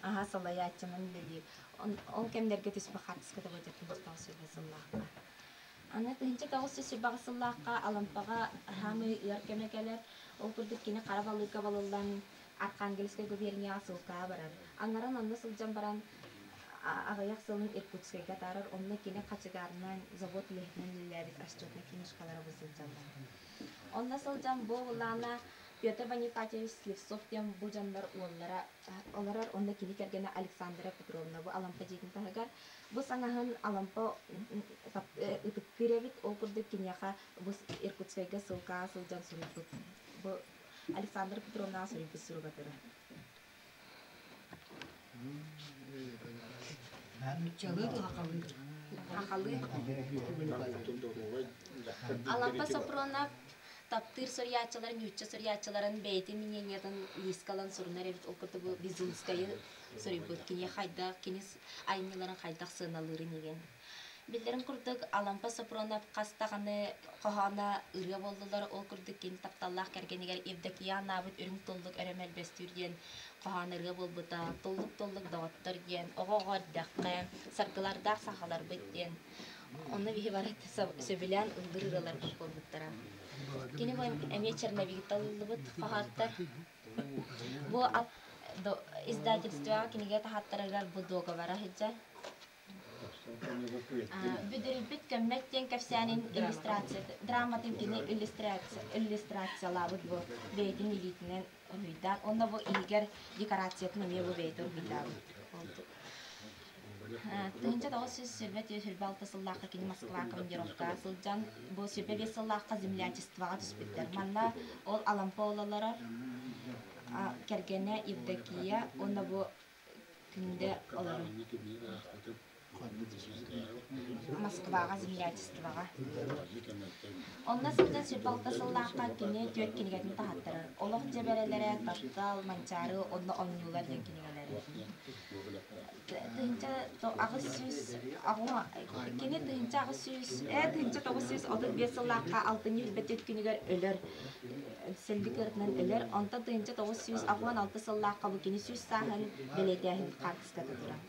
Аһа салайааччынан үлэлиир. Ол кэмнэргэ түспэх хаартыската бу 1990 сыллаахха. Аны 1928 сыллаахха Алампаҕа хаамыы ыар кэмэ кэлэр. Ол курдук кини хара балыыка балыллан Архангельскай губернияҕа сылкаа барар. Аҥарын онно сылдьан баран аҕыйах сылын Иркутскайга атаарар. Онно кини хачыгаарынан завод үлэһитинэн үлэлээбит расчетнай книжкалара бу сылдьаллар. Онно сылдьан бу Лана Петр Бонифатьевич Слепцов диэн бу дьоннор уоллара олорор уонна кини кэргэнэ Александра Петровна бу Алампа дьиэтин таһыгар бу саҥаһын Алампа ытыктыыр эбит. Ол курдук киниэхэ бу Иркутскайга ссылкаҕа сылдьан суруйбут. Бу Александра Петровнаҕа суруйбут суруга турар. Нууччалыы сахалыы. Сахалыы. Алампа Сопронов таптыыр суруйааччыларын, нуучча суруйааччыларын бэйэтин мнениетын лиискэ ылан сурунар эбит. Ол курдук Безунскайы суруйбут. Кини хайдах, кини айымньыларын хайдах сыаналыырын игин. Биллэрин курдук, Алампа Сопронов хас даҕаны хоһооно ырыа буоллулар. Ол курдук кини тапталлаах кэргэнигэр Евдокия анаабыт Үрүҥ туллук өрө мөлбөстүүр диэн хоһоон ырыа буолбута. Туллук-туллук доҕоттор диэн, оҕо-оҕо эрдэххэ, саргылардаах сахаларбыт диэн. Онно биһи бары сөбүлээн ыллыыр ырыаларбыт буолбуттара. Кини бу эмиэ черновиктан ыллыбыт хоһооттор. Бу издательствоҕа кинигэ таһааттарыгар бу дуогабара сылдьар. Бүдүрүйбүт көммөт диэн кэпсээнин иллюстрация драматын кини иллюстрациялаабыт бу бэйэтин илиитинэн уруһуйдаан уонна бу иһигэр декорациятын эмиэ бу бэйэтэ уруһуйдаабыт. 1924 сыллаахха кини Москва командировкаҕа сылдьан бу 25 сыллаахха землячествоҕа түспүттэр. Манна ол Алампа олорор кэргэнэ Евдокия уонна бу Күндэ олорор. Москваҕа землячествоҕа. Онно сылдьан 26 сыллаахха кини түөрт кинигэтин таһаттарар. Олох дьэбэрэлэрэ, Таптал, Манчаары уонна Оонньуулар диэн кинигэлэри. 1800 кини 1800 1935 сыллаахха алтынньы билбэт күнүгэр өлөр сэллик ыарытынан өлөр. Онтон 1986 сыллаахха бу кини 100 сааһын бэлиэтээһин хаартыската турар.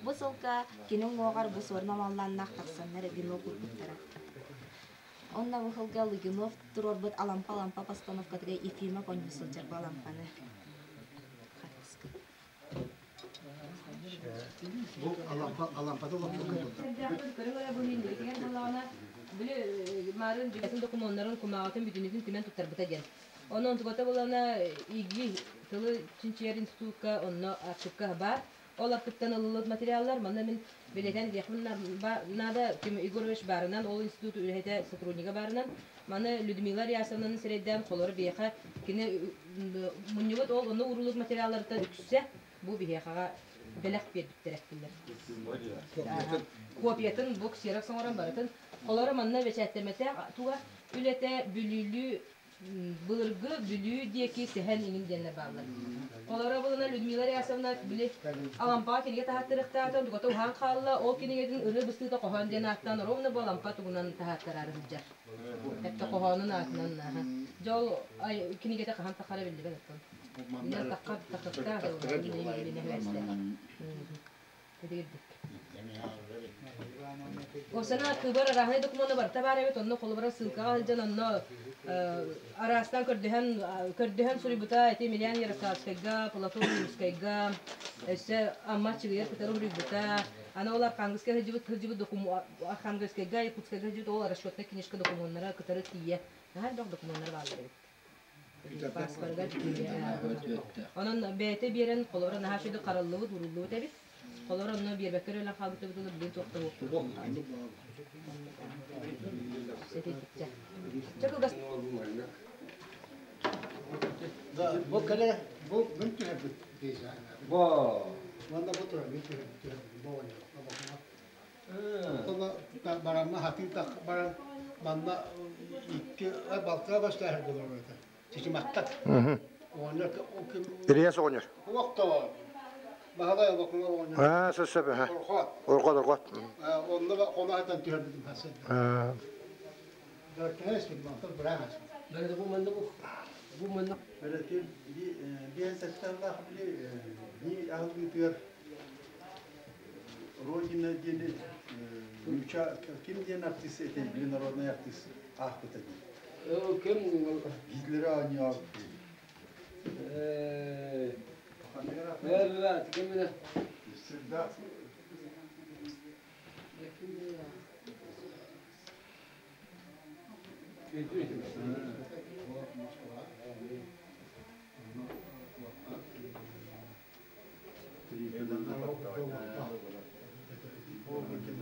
Бу сылга кини уҥуоҕар бу суорна маллааннаах тахсаннар венок уурбуттара. Онно бу сылга Лугинов туруорбут Алампа-Алампа постановкатыгар Ефимов оонньуу сылдьар бу Алампаны. Хаартыска. Бу Алампа Алампада олохтоох Били марын дьүгэтин докумуоннарын кумааҕытын бүтүнүтүн түмэн туттарбыта диэн. Онон тугата булана ИГИ тылы чинчийэр институтка онно архивка баар. Ол архивтан ылыллыбыт материаллар манна мин билэтэн диэхпин надо Тим Егорович баарынан, ол институт үлэһитэ сотруднига баарынан, маны Людмила Рясовнаны сирэйдээн холору биһиэхэ кини мунньубут ол онно ууруллубут материалларыттан үксэ бу биһиэхэҕэ бэлэх биэрбиттэр эттилэр. Копиятын бу ксерокс оҥорон барытын холоро манна бэчээттэмэтэх туга үлэтэ Бүлүүлүү былыргы Бүлүү диэки сэһэн иҥин диэннэр бааллар. Холоро булана Людмила Рясовна били Алампаҕа кинигэ таһааттарыахтаатан тугата уһаан хаалла, ол кинигэтин ырыа быстыыта хоһоон диэн ааттаан ровно бу Алампа тугунан таһааттараары сылдьар. Эттэ хоһоонун аатынан нааһа. Дьэ ол кинигэтэ хаһан тахара биллибэт оттон. Иннин тахха тахыктаах Итигирдик. Осана кыбар арааһынай докумуона барыта баар эбит, онно холобура ссылкаҕа сылдьан онно араастаан көрдөһөн көрдөһөн суруйбута ити Емельян Ярославскайга, Платон Юрскайга, өссө Амма Чыгыйар кытары суруйбута. Аны ол Архангельскай сылдьыбыт сылдьыбыт докуму Архангельскайга, Якутскайга сылдьыбыт ол расчетная книжка докумуоннара кытары тиийэ. Наһаа элбэх докумуоннар бааллар эбит. Пааспарыгар тиийэ. Онон бэйэтэ биэрэн холобура наһаа үчүгэй хараллыбыт, уруллубут эбит. Холор онно биэрбэккэ эрэ өлөн хаалбыт эбит билигин туох да Чэ кылгас. Бу кэлэ бу мин түһэрбит Бо. Уонна бу турар мин түһэрбит бу оҕонньор. Барамма хатыы тах баран манна икки балтара бастааһыр болор этэ. Чичиматтар. Оҕонньор Ильяс оҕонньор. Уохтоо. Баһылай обокуҥа оҕонньор. Аа, сөп сөп. Орхот. Орхот, орхот. Онно хоно хатан түһэрбитим хасыт. Дөртөһө испит мантан быраах Бары бу манна бу. Бу манна Бэрэтин биэн сетталлах били ни алгытыгар Родина диэни нуча ким диэн артист этэй, били народный артист аахпыта дии. Ким? Гитлери оонньообут. Evet, ким биле? Всегда. Ким ким ким Полковник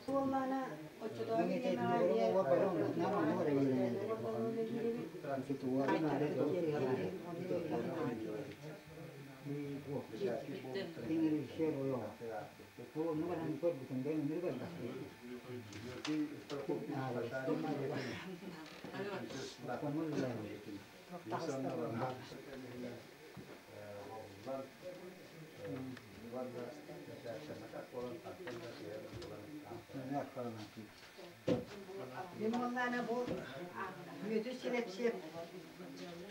Буоллаана оччотооҕу кэмэҕэ эмиэ Лимоннана бу Бүөтүр Силэпсиэп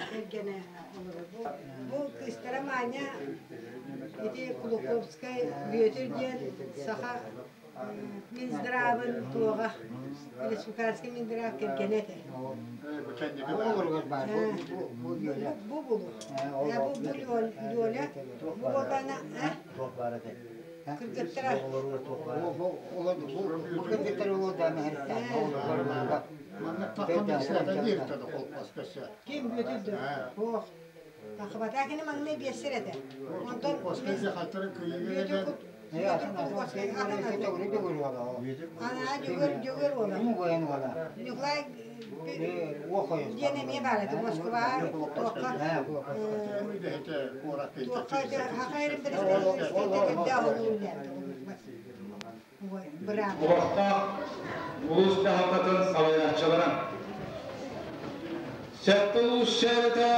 кэргэнэ олорор. Бу, бу кыыстара Маня ити Кулаковскай Бүөтүр диэн саха Минздравын туоҕа республиканский Минздрав кэргэнэ этэ. Бу булу. Бу бу Лёля. Бу буоллаана кыргыттара. Ким Бүөтүр да? Ох. Тахыбата кини маҥнай биэссэр этэ. Онтон Бүөтүр Бүөтүр Кулаковскай атын Анаа Дьөгүөр Дьөгүөр уола. Николай диэн эмиэ баар этэ Москва туохха туохха Хахайрын быраап. Олохтоох улуус дьаһалтатын салайааччылара. Сэттэ улуус сэрэтэ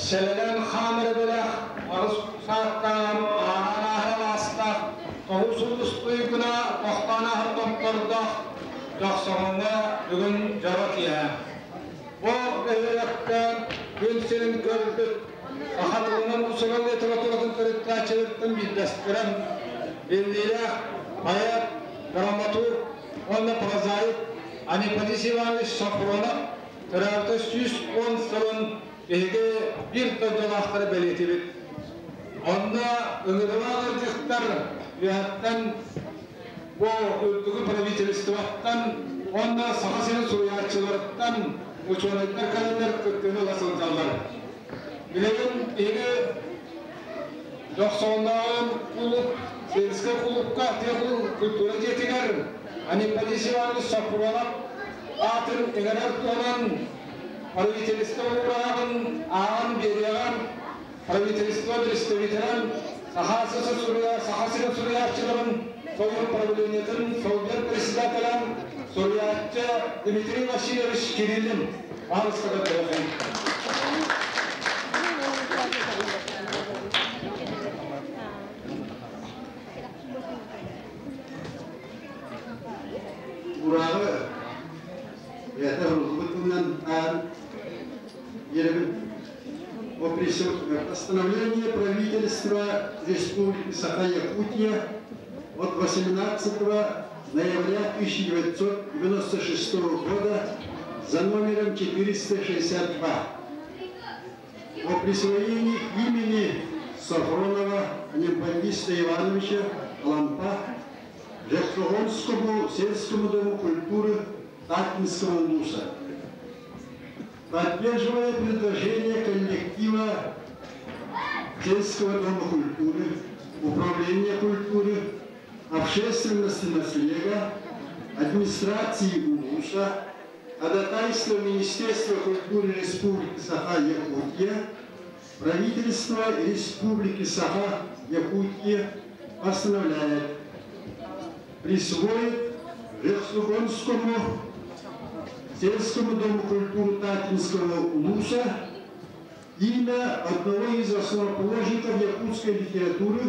сэлэлээн хаамар эбэлээх, аҕыс сааттаан ааһан ааһар алаастаах, тоҕус улуус туйгуна тохтоон ааһар томтордоох Дьохсоҕоҥҥо бүгүн дьоро киэһэ. Бу бөһүөлэккэ күн сирин көрбүт саха тылынан усурал литературатын төрүттээччилэриттэн биирдэстэрэ, биллиилээх поэт, драматург уонна прозаик Анемподист Иванович Софронов төрөөбүтэ 110 сылын биһиги биир дойдулаахтары бэлиэтиибит. Онно ыҥырылаах ыалдьыттар үөһэттэн бу үрдүкү правительствоттан Уонна Саха сирин суруйааччыларыттан учуонайдар кэлэннэр кыттыыны ыла сылдьаллар. Билигин биһиги Дьохсоҕоннооҕун кулууп, сельскэй кулуупка культура дьиэтигэр Анемподист Иванович Сопрунов аатын иҥэрэр туһунан правительство уурааҕын ааҕан биэриэҕэр правительство представителин Саха Саха сирин суруйааччыларын Сойуус правлениетын солбуйар председателин суруйааччы Дмитрий Васильевич Кириллин аҕыска көрдөрөҕүн. Урааҕы бэйэтэ суруллубут тылынан ааҕан биэрэбин. О постановление правительства Республики Саха-Якутия от 18 ноября 1996 года за номером 462 о присвоении имени Софронова Анемподиста Ивановича Алампа Жексогонскому сельскому дому культуры Таттинского улуса. Поддерживая предложение коллектива сельского дома культуры, управления культуры, общественности наслега, администрации улуса, ходатайство Министерства культуры Республики Саха-Якутия, правительство Республики Саха-Якутия постановляет присвоить Жексогонскому сельскому дому культуры Таттинского улуса имя одного из основоположников якутской литературы,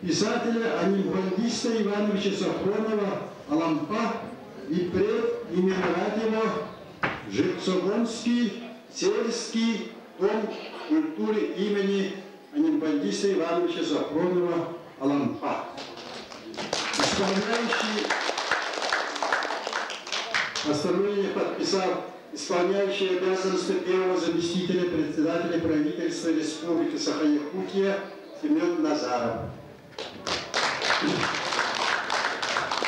писателя Анемподиста Ивановича Софронова Алампа и переименовать его Жексогонский сельский дом культуры имени Анемподиста Ивановича Софронова Алампа. Исполняющий постановление подписал исполняющий обязанности первого заместителя председателя правительства Республики Саха-Якутия Семен Назаров.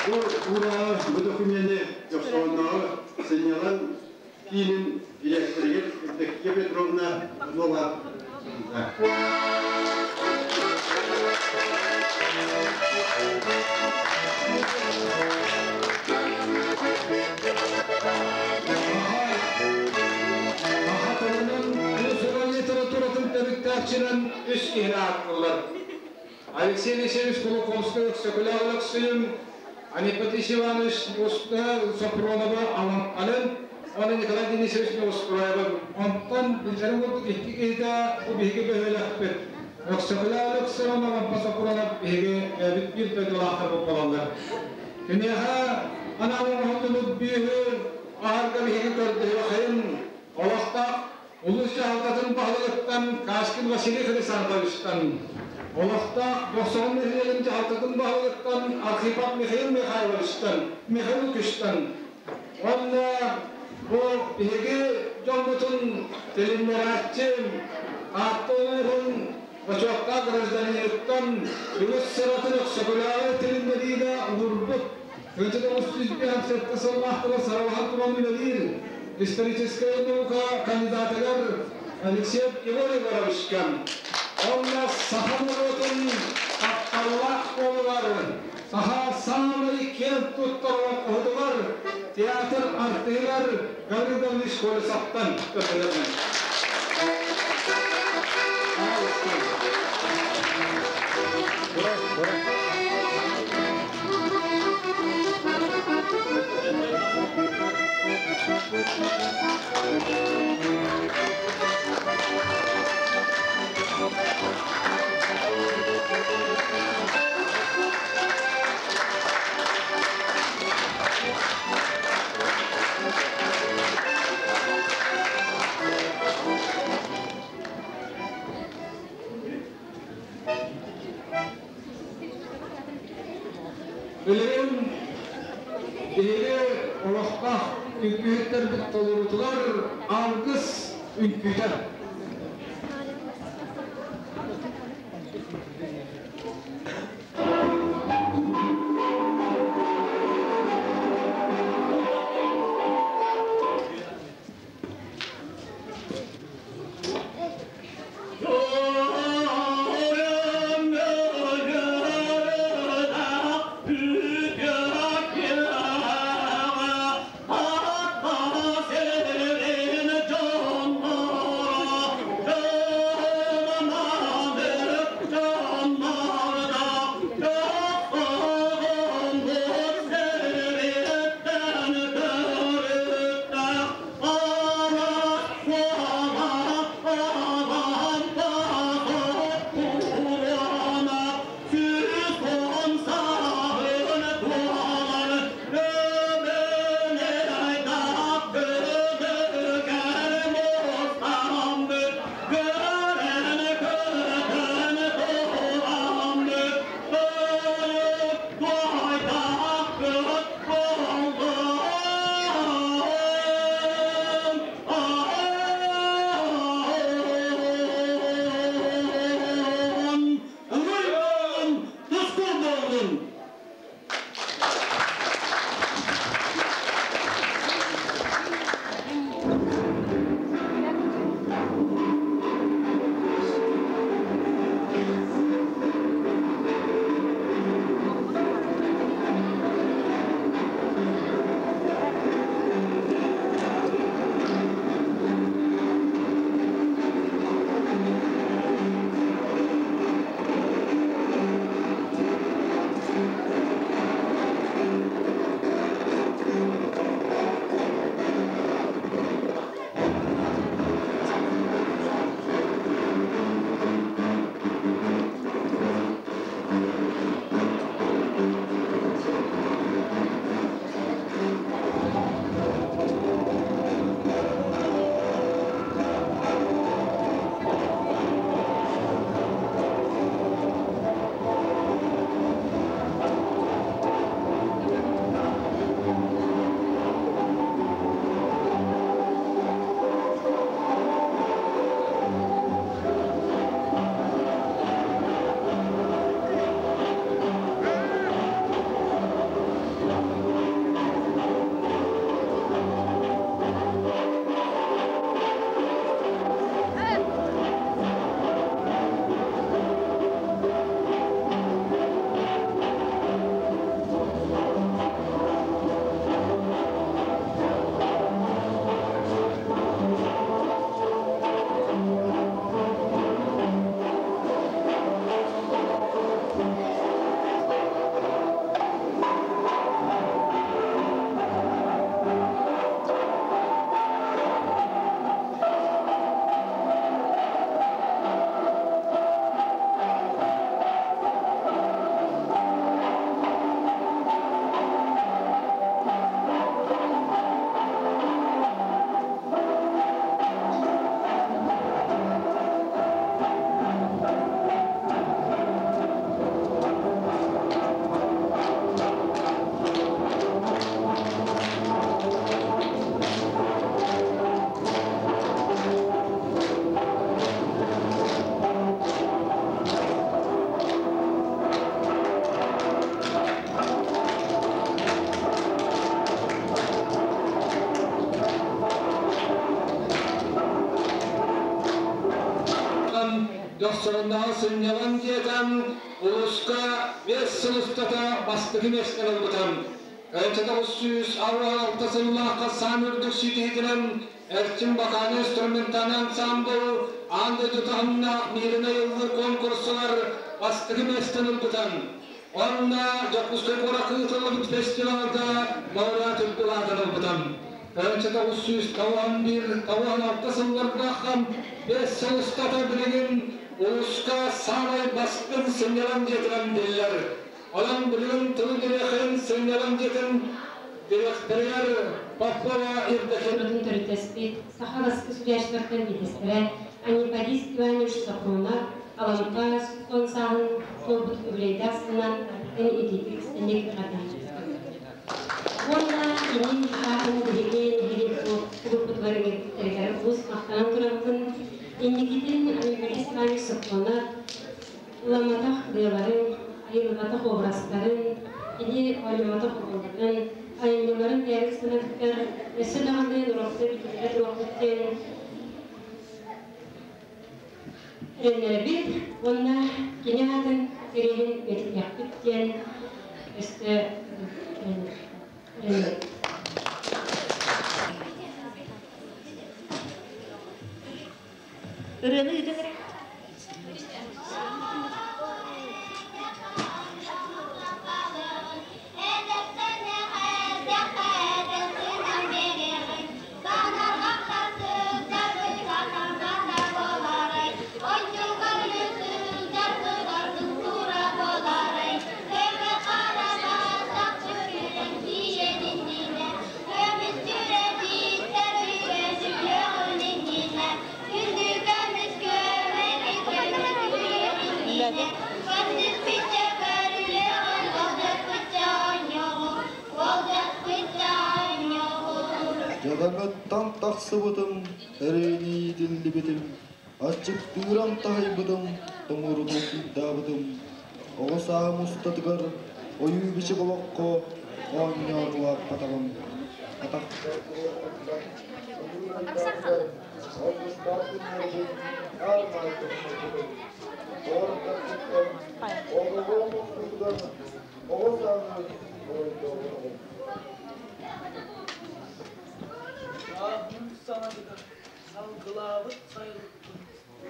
Ура, бу документы Дьохсоҕоннооҕу сынньалаҥ киинин директорыгар Евдокия Петровна Нова. Саха тылынан уус-уран литературатын төрүттээччинэн үс киһини ааттыыллар. Алексей Алексеевич Кулаковскай Өксөкүлээх Өлөксөйүн, Анемподист Иванович Сопронова Алампалын, уонна Николай Денисович Неустроевын. Онтон биллэрин курдук икки киһитэ бу биһиги бөһүөлэкпит. Өксөкүлээх Өлөксөй уонна Алампа Сопронов биһиги бэйэбит биир дойдулаахтар буолаллар. Киниэхэ анаан оҥоһуллубут бүүһү аһарга биһиги көрдөһүөххайын олохтоох улуус дьаһалтатын баһылыгыттан Кашкин Василий Александровичтан, олохтоох Дьохсоҕон нэһилиэгин дьаһалтатын баһылыгыттан Архипов Михаил Михайловичтан, Михаил Лукичтан уонна бу биһиги дьоммутун тилиннэрээччи Таатта улууһун бочуоттаах гражданиныттан үгүс сыратын Өксөкүлээҕи тилиннэриигэ уурбут 1957 сыллаахтара саралаһан туран үлэлиир историческай наука кандидатыгар Алексей Егор Егоровичка уонна саха норуотун тапталлаах уолугар, саха саамай киэн туттар олоҥхоһутугар, театр артыыһыгар Гаврил Гаврилович Колесовтан көрдөрөммүн. Билигин биһиги олохтоох үҥкүүһүттэрбит толоруутугар алгыс үҥкүүтэ. Дохсоҕоннооҕу сынньалаҥ дьиэтэ улууска 5 сыл устата бастакы миэстэни ылбыта. 1996 сыллаахха саамай үрдүк ситиһиитинэн Эрчим Бакааны инструментальнай ансаамбыл аан дойду таһымнаах Мииринэй ыллыыр куонкурсугар бастакы миэстэни ылбыта. Онно Дьокуускай куоракка ыытыллыбыт фестивалга лауреат үрдүк аатын ылбыта. 1991-96 сыллардаахха 5 сыл устата билигин улууска саамай бастыҥ сынньалаҥ дьиэтинэн биллэр. Онон билигин тыл дириэхин сынньалаҥ дьиэтин дириэктэригэр Попова Евдокия Норуотун төрүттэспит саха бастакы суруйааччылартан биирдэстэрэ Анемподист Иванович Софронов Алампа 110 сааһын туолбут үбүлүөйдээх сылынан барытын итиитик истиҥник эҕэрдэлиибит. Уонна кини аатын биһиги нэһилиэк кулууппутугар ыҥырбыттарыгар олус махтанан турабытын, инникитин Анемподист Иванович Софронов ыламматах ырыаларын, айыллыбатах образтарын, кини оонньооботох оруолларын, айымньыларын бэйэбит санатыгар өссө даҕаны норуоттар билгэлэрэ туруохпут диэн эрэннэрэбит уонна кини аатын кэриэһин үйэтитиэхпит диэн өссө эрэнэбит. Ырыаны ыытан эрэ. Дьадаҥыттан тахсыбытым, эрэйини иитиллибитим, аччыктыыран таһыйбытым, тоҥуруну кыйдаабытым. Оҕо сааһым устатыгар ойуу-бичик олоххо оонньоон улааппатаҕым. Атахпар туруорбуттан ойуу алгыстаах күннэрбин аар-маайга сылдьыбытым. Оҕо оҕолорум устутугар оҕо сааһым оройдооботоҕум. Сааһым саҥатыгар салгылаабыт сайылыкпын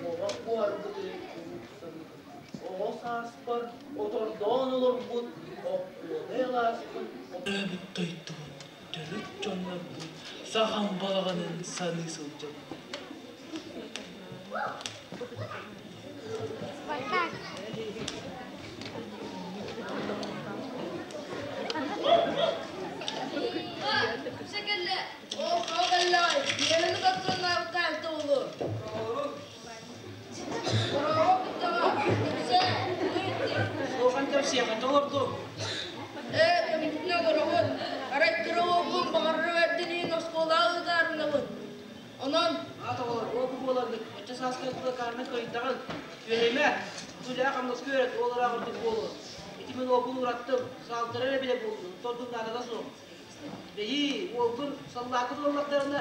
оҕо буһарбыты куруук саныыбын. Оҕо сааспар отордоон олорбут оккуонай алааспын Төрөөбүт дойдубун, төрүт дьоннорбун сахам балаҕанын саныы сылдьабын. Онон Аата буоларгыт, оччо сааска кылакаарына кыайдаҕын, түөһэмэ, тулээх хамнаска үөрэт, ол ыраах буолуо. Ити мин уолбун ураттым, саалтара эрэ билэ буоллун, тордун наадата суох. Бэйи, уолгун саллаакка туоллахтарына,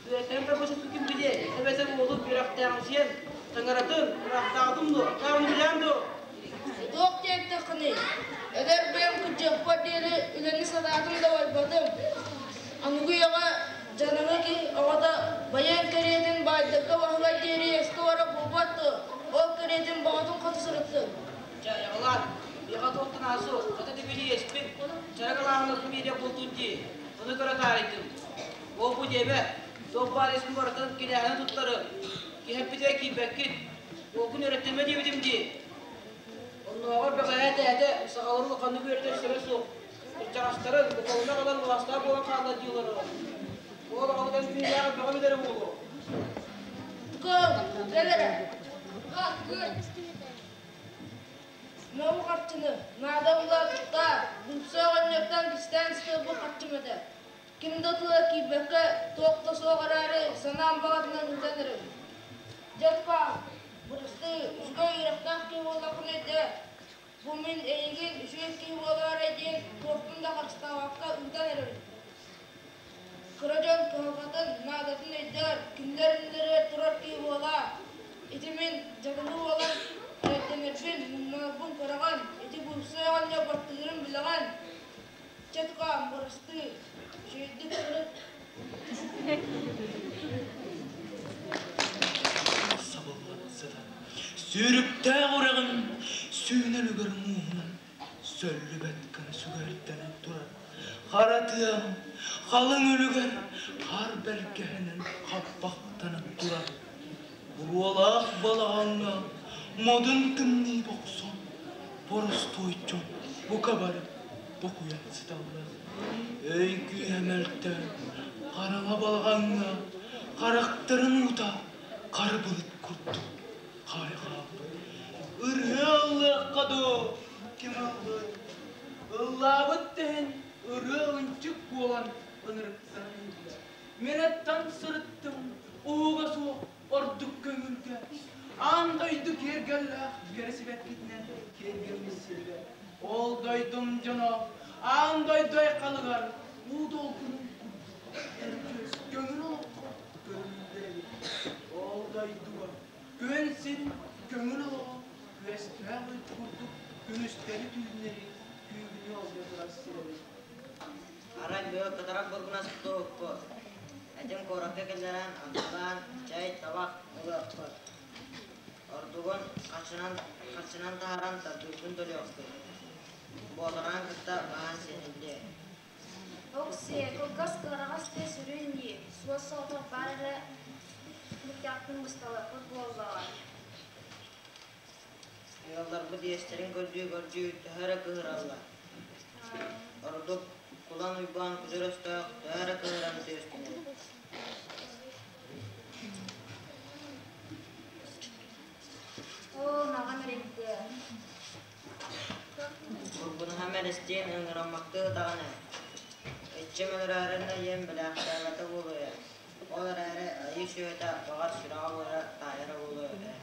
үөрэттэрин барбасыккы ким билиэ, эбэтэр уолун үөрэхтээҕин таҥаратын, ыраахтааҕытын дуо, тааҕын билээн дуо? Туох диэтэххиний? Эдэр бэйэм кырдьыахпар диэри үлэни санаатым да барбатым. Аныгы үйэҕэ дьадаҥы киһи оҕото байыан кэриэтин баайдарга баһылай диэри иэскэ бара буолбат дуо? Ол кэриэтин баҕатын хоту сырыттын. Дьэ, айаҕалаан, биэҕэ туохтан аасу, хата тибили иэспин, чарак алааһын биэриэх буолтун дии, ону көрө таарыйдым. Ол бу диэбэ, туох баар иэспин барытын кинээһинэ туттарым, киһэппитигэр киирбэккит, уолгун үөрэттимэ диэбитим дии. Оннооҕор бэҕэһээ тээтэ сахалары улаханнык үөрэтэр сөбө суох. Кырдьаҕастарын, букалына ылан былаастаах буолан хаалла дииллэр Уол оҕотун күүһүлээх бөҕө билэрэ буолуо. Тукум, кэл эрэ. Мөҕү харчыны наада була тутта, булса оҕонньортон кистээн сытыарбыт харчым этэ. Ким да тыла киирбэккэ, туох да суох эрээри, санаам баҕатынан ыытан эрэбин. Дьэ, тукаам, бырастыы, үчүгэй үөрэхтээх киһи буоллаххына өйдөө. Бу мин эйигин үчүгэй киһи буолаарай диэн туохпун да харыстаабакка ыытан эрэбин. Кыра дьон кыһалҕатын, наадатын өйдөөр, кинилэр иннилэригэр турар киһи буолаа. Ити мин дьадаҥы буолан Эрэйдэнэрбин, муҥнанарбын көрөҕүн, ити булсуй оҕонньор баттыырын билэҕин. Чэ тукаам, бырастыы, үчүгэйдик сырыт. Сабыллан сытан, сүүрүктээх үрэҕин сүүнэ үлүгэр мууһунан сөллүбэт гына сүгэрдэнэн турар. Хара тыам халыҥ үлүгэр хаар бэргэһэнэн хаппахтанан турар. Буруолаах балаҕаҥҥа модун тымныы бохсон, боростуой дьон бука бары бокуйан сыталлар. Өй күүһэ мөлтөөн, хараҥа балаҕаҥҥа харахтарын уута хара былыт курдук хаайа хаалбыт. Ырыа ыллыахха дуу, ким ыллыыр? Ыллаабыт да иһин ырыа ынчык буолан ынырыктана иһиллэр. Мин аттан сырыттым, уһуга суох ордук көҥүлгэ. Аан дойду киэргэллээх кэрэ сибэккитинэн киэргэммит сиригэр. Ол дойдум дьоно аан дойду айхалыгар уу долгунун курдук эргиэс көҥүл олоххо көрүллэр эбит. Ол дойдуга күн син көҥүл олоҕо күөстээх ыт курдук күнүстэри-түүннэри күүгүнүү олдьо турар сир эбит. Арай бөҕө кытарах бургунас туһукпут. Этим куоракка киллэрэн, антылаан, чэй, табах ылыахпыт. Ордугун харчынан, харчынан таһааран тардыырбын төлүөхпүт. Буотараан кытта баһан сиэниллиэ. Оксиэ, кылгас кыараҕас тыа сүрүн дии, суос-соҕотох баар эрэ бүтэхпин бысталаппыт буоллаҕа. Ыалларбыт иэстэрин көрдүү-көрдүү төһө эрэ кыһыраллар. Ордук Кулан Уйбаан күдүр өстөөх төһө эрэ кыһыран түөстүнэр. Оо, маҕан эрэйдээ. Бургунаһа Мэрэстиэн ыҥыраммактыы ытаҕын ээ. Иччим өлөрөөрүн да ийэм бэлээхтээбэтэ буолуо ээ. Ол эрээри айыы сүөһүтэ баҕар сүрэҕэ буолара таайара буолуо ээ.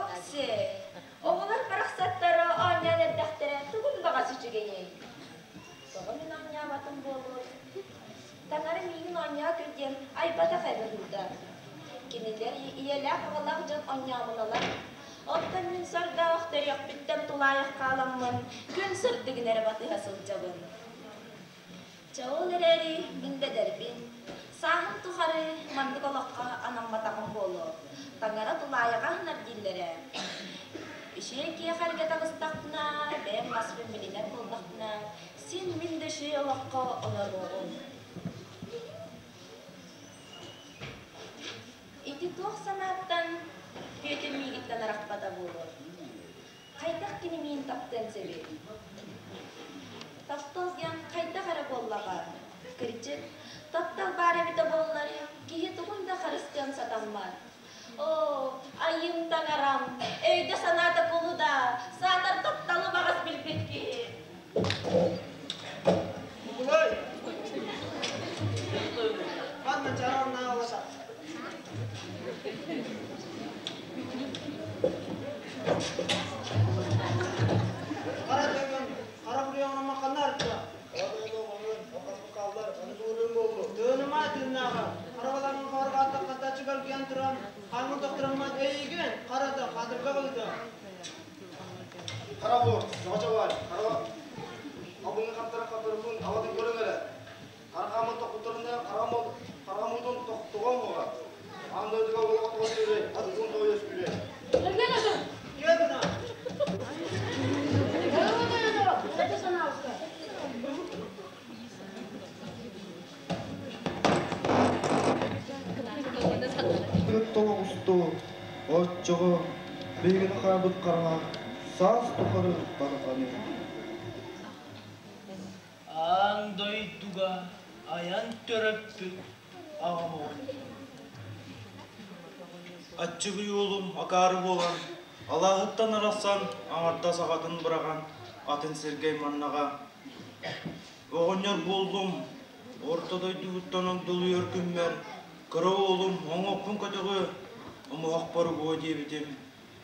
Оксиэ, оҕолор барахсаттара оонньоон эрдэхтэрэ тугун баҕас үчүгэйэй? Тоҕо мин оонньообатым буолуой? Таҥара миигин оонньоо көр диэн айбатах ээ быһыыта. Кинилэр ийэлээх аҕалаах дьон оонньоомуналар. Оттон мин сордоох төрүөхпүттэн тулаайах хааламмын күн сырдыгын эрэ батыһа сылдьабын. Чэ ол эрээри мин да эдэрбин, сааһым тухары маннык олоххо анамматаҕым буолуо, таҥара тулаайаҕа аһынар дииллэрэ. Үчүгэй киэхэ эргэ таҕыстахпына, бэйэм маспын билинэр буоллахпына, син мин да үчүгэй олоххо олоруоҕум. Ити туох санааттан Бүөтүр миигиттэн арахпата буолуой? Хайдах кини миин таптыан сөбүй? Таптал диэн хайдах эрэ буоллаҕа. Кырдьык, таптал баар эбитэ буоллар, киһи тугун да харыстыан сатаммат. Оо, айыым таҥарам, өйдө-санаата кулу да, саатар тапталы баҕас билбит киһи. Кукулай! Манна чараҥнааласа. Хара тыгын, хара буруйаҥын ханна арта? Тыыныма тыыннааҕа, харабаларын хорҕаатта хаттаччы кэлгийэн туран, хаҥыл тохтураммат эйигин харата хатырга быыта. Хара бур, чоҕочобой, хара албыҥҥа хаптара хапырбын аватын көрөн эрэ. Харахаамын тохтуттарына харамутун тоҕон буола. Аан дойдуга олоҕо тоҕо сүрэй, атытын тоҕо үөскүүрэй. Кемна? Тоҕусту, оччоҕо биһигини хаабыт хараҥа саас тухары тарҕаныа. Аан дойдуга айан төрөппүт аҕам оҕонньор. Аччыгый уолум акаары буолан, алааһыттан арахсан, аҥардас аҕатын быраҕан, атын сиргэ айманнаҕа. Оҕонньор буоллум, орто дойдубуттан огдолуйар күммэр, кыра уолум оҥоппун көтөҕүө, омуһахпар угуо диэбитим.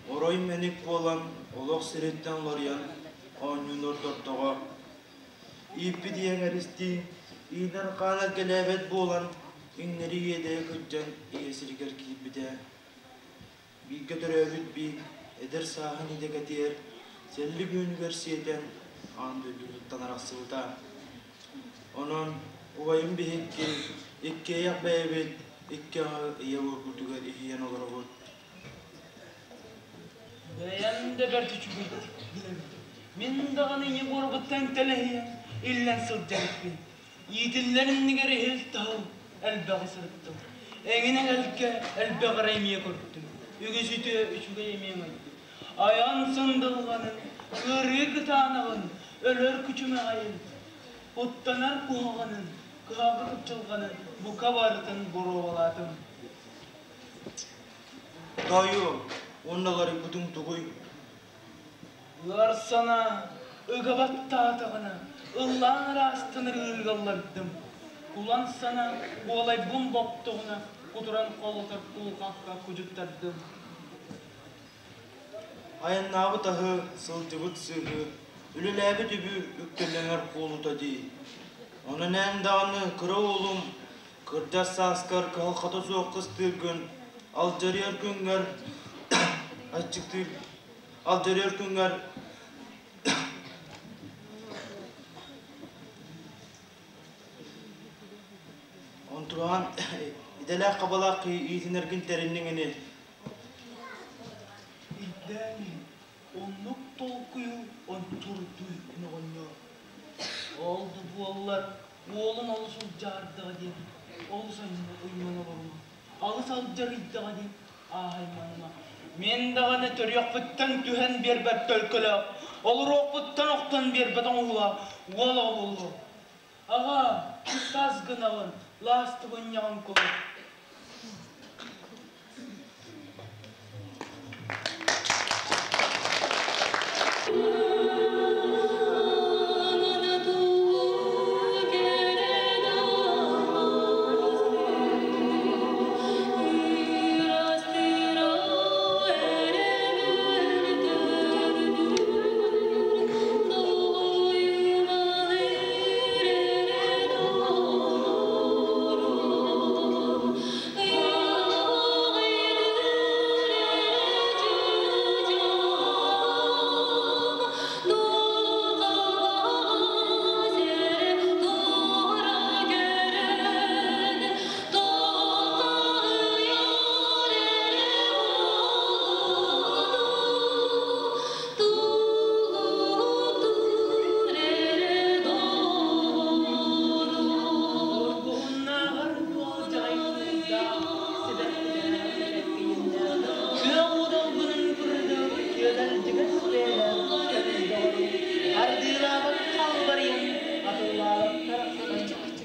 Орой мэник буолан, олох сириттэн уларыйан, оонньууну ордордоҕо. Ииппит ийэҥ эристиин, иинэр хаан эргэлээбэт буолан, иҥнэри иэдэйэ кырдьан ийэ сиригэр киирбитэ. бииргэ төрөөбүт биир эдэр сааһын идэкэтиэр сэллик үүнүгэр сиэтэн аан дойдутуттан арахсыбыта. Онон убайым биһикки иккиэйэх бэйэбит икки аҥы ийэ буорбутугар иһийэн олоробут. Бэйэм да бэрт үчүгэйдик билэбин. Мин даҕаны ийэ буорбуттан тэлэһийэн, иллэн сылдьар эбиппин. Иитиллэр иннигэр иһил-таһыл элбэҕи сырыттым. Эҥин эгэлгэ элбэх эрэ эмиэ көрдүм. Үгүс үтүө үчүгэй эмиэ өҥөйдүм. Айан сындылҕанын, ыарыы кытаанаҕын, өлөр күчүмэҕэйин, куттанар куһаҕанын, кыһалҕа кыпчылҕанын бука барытын боруобалаатым. Тоойуом, уонна уларыйбытыҥ тугуй? Ыар санаа ыга баттаатаҕына, ыллаан ыраастан ырыырыгаллардым. Кулан санаа куолайбын боптоҕуна, кутуран холотор кулҕахха кудьуттардым. Айаннаабыт аһы, сылдьыбыт сыыһы, үлэлээбит үбү үктэллэнэр куолута дии. Онон эн даҕаны кыра уолум кырдьар сааскар кыһалҕата суох кыстыыргын, алдьарыйар күҥҥэр аччыктыыр алдьарыйар күҥҥэр Онтураан идэлээх хабалаах иитинэргин тэринниҥ ини. Ирдээн оннук толкуйу онтурдуй оҕонньор. Ол да буоллар уолум олус улдьаардаҕа диэн, олус уйман олорума, алыс алдьарыйдаҕа диэн ааһайманыма. Мин даҕаны төрүөхпүттэн түһэн биэрбэт төлкөлөөх, олоруохпуттан охтон биэрбэт оҥоһуулаах уол оҕо буолуо. Аҕа, тас гынаҕын, лаастыбынньаҕын кулу.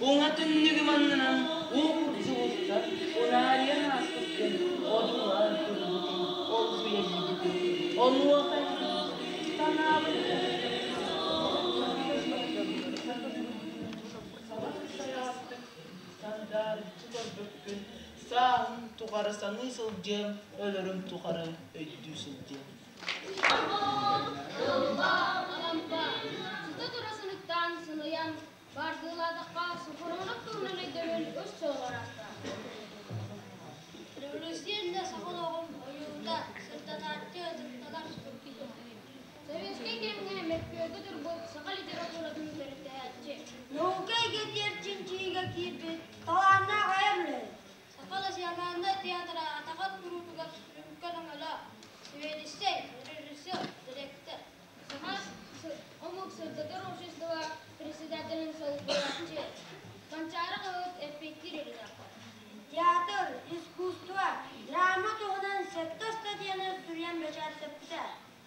Уҥа түннүгүм аннынан уу курдук устар, унаарыйан ааспыккын одуулаан турбутум, олгуйа иһийбитим. Онуоха санаабын сандаарыччы көрбүккүн, сааһым тухары саныы сылдьыам, өлөрүм тухары өйдүү сылдьыам. Алампа, сыта тура сыныктаан сыныйан, бардыылаатахха Софронов туһунан өйдөбүл үс сыл араста. Революция иннинэ саха олоҕун ойуута, сырдатааччы, ытыктанар киһи. Советскай кэмҥэ мөккүөргэ турбут саха литературатын төрүттэһээччи. Наука эйгэтигэр чинчийиигэ киирбит талааннаах айар үлэһит. Саха национальнай театра атаҕар туруутугар сүҥкэн өҥөлөөх. Сэбиэдиссэй, режиссер, дириэктэр. Саха омук сырдатар общество председателин солбуйааччы. Манчаары хаһыат эппиэттиир редактор. Театр, искусство, драма туһунан сэттэ статьяны суруйан бэчээттэппитэ.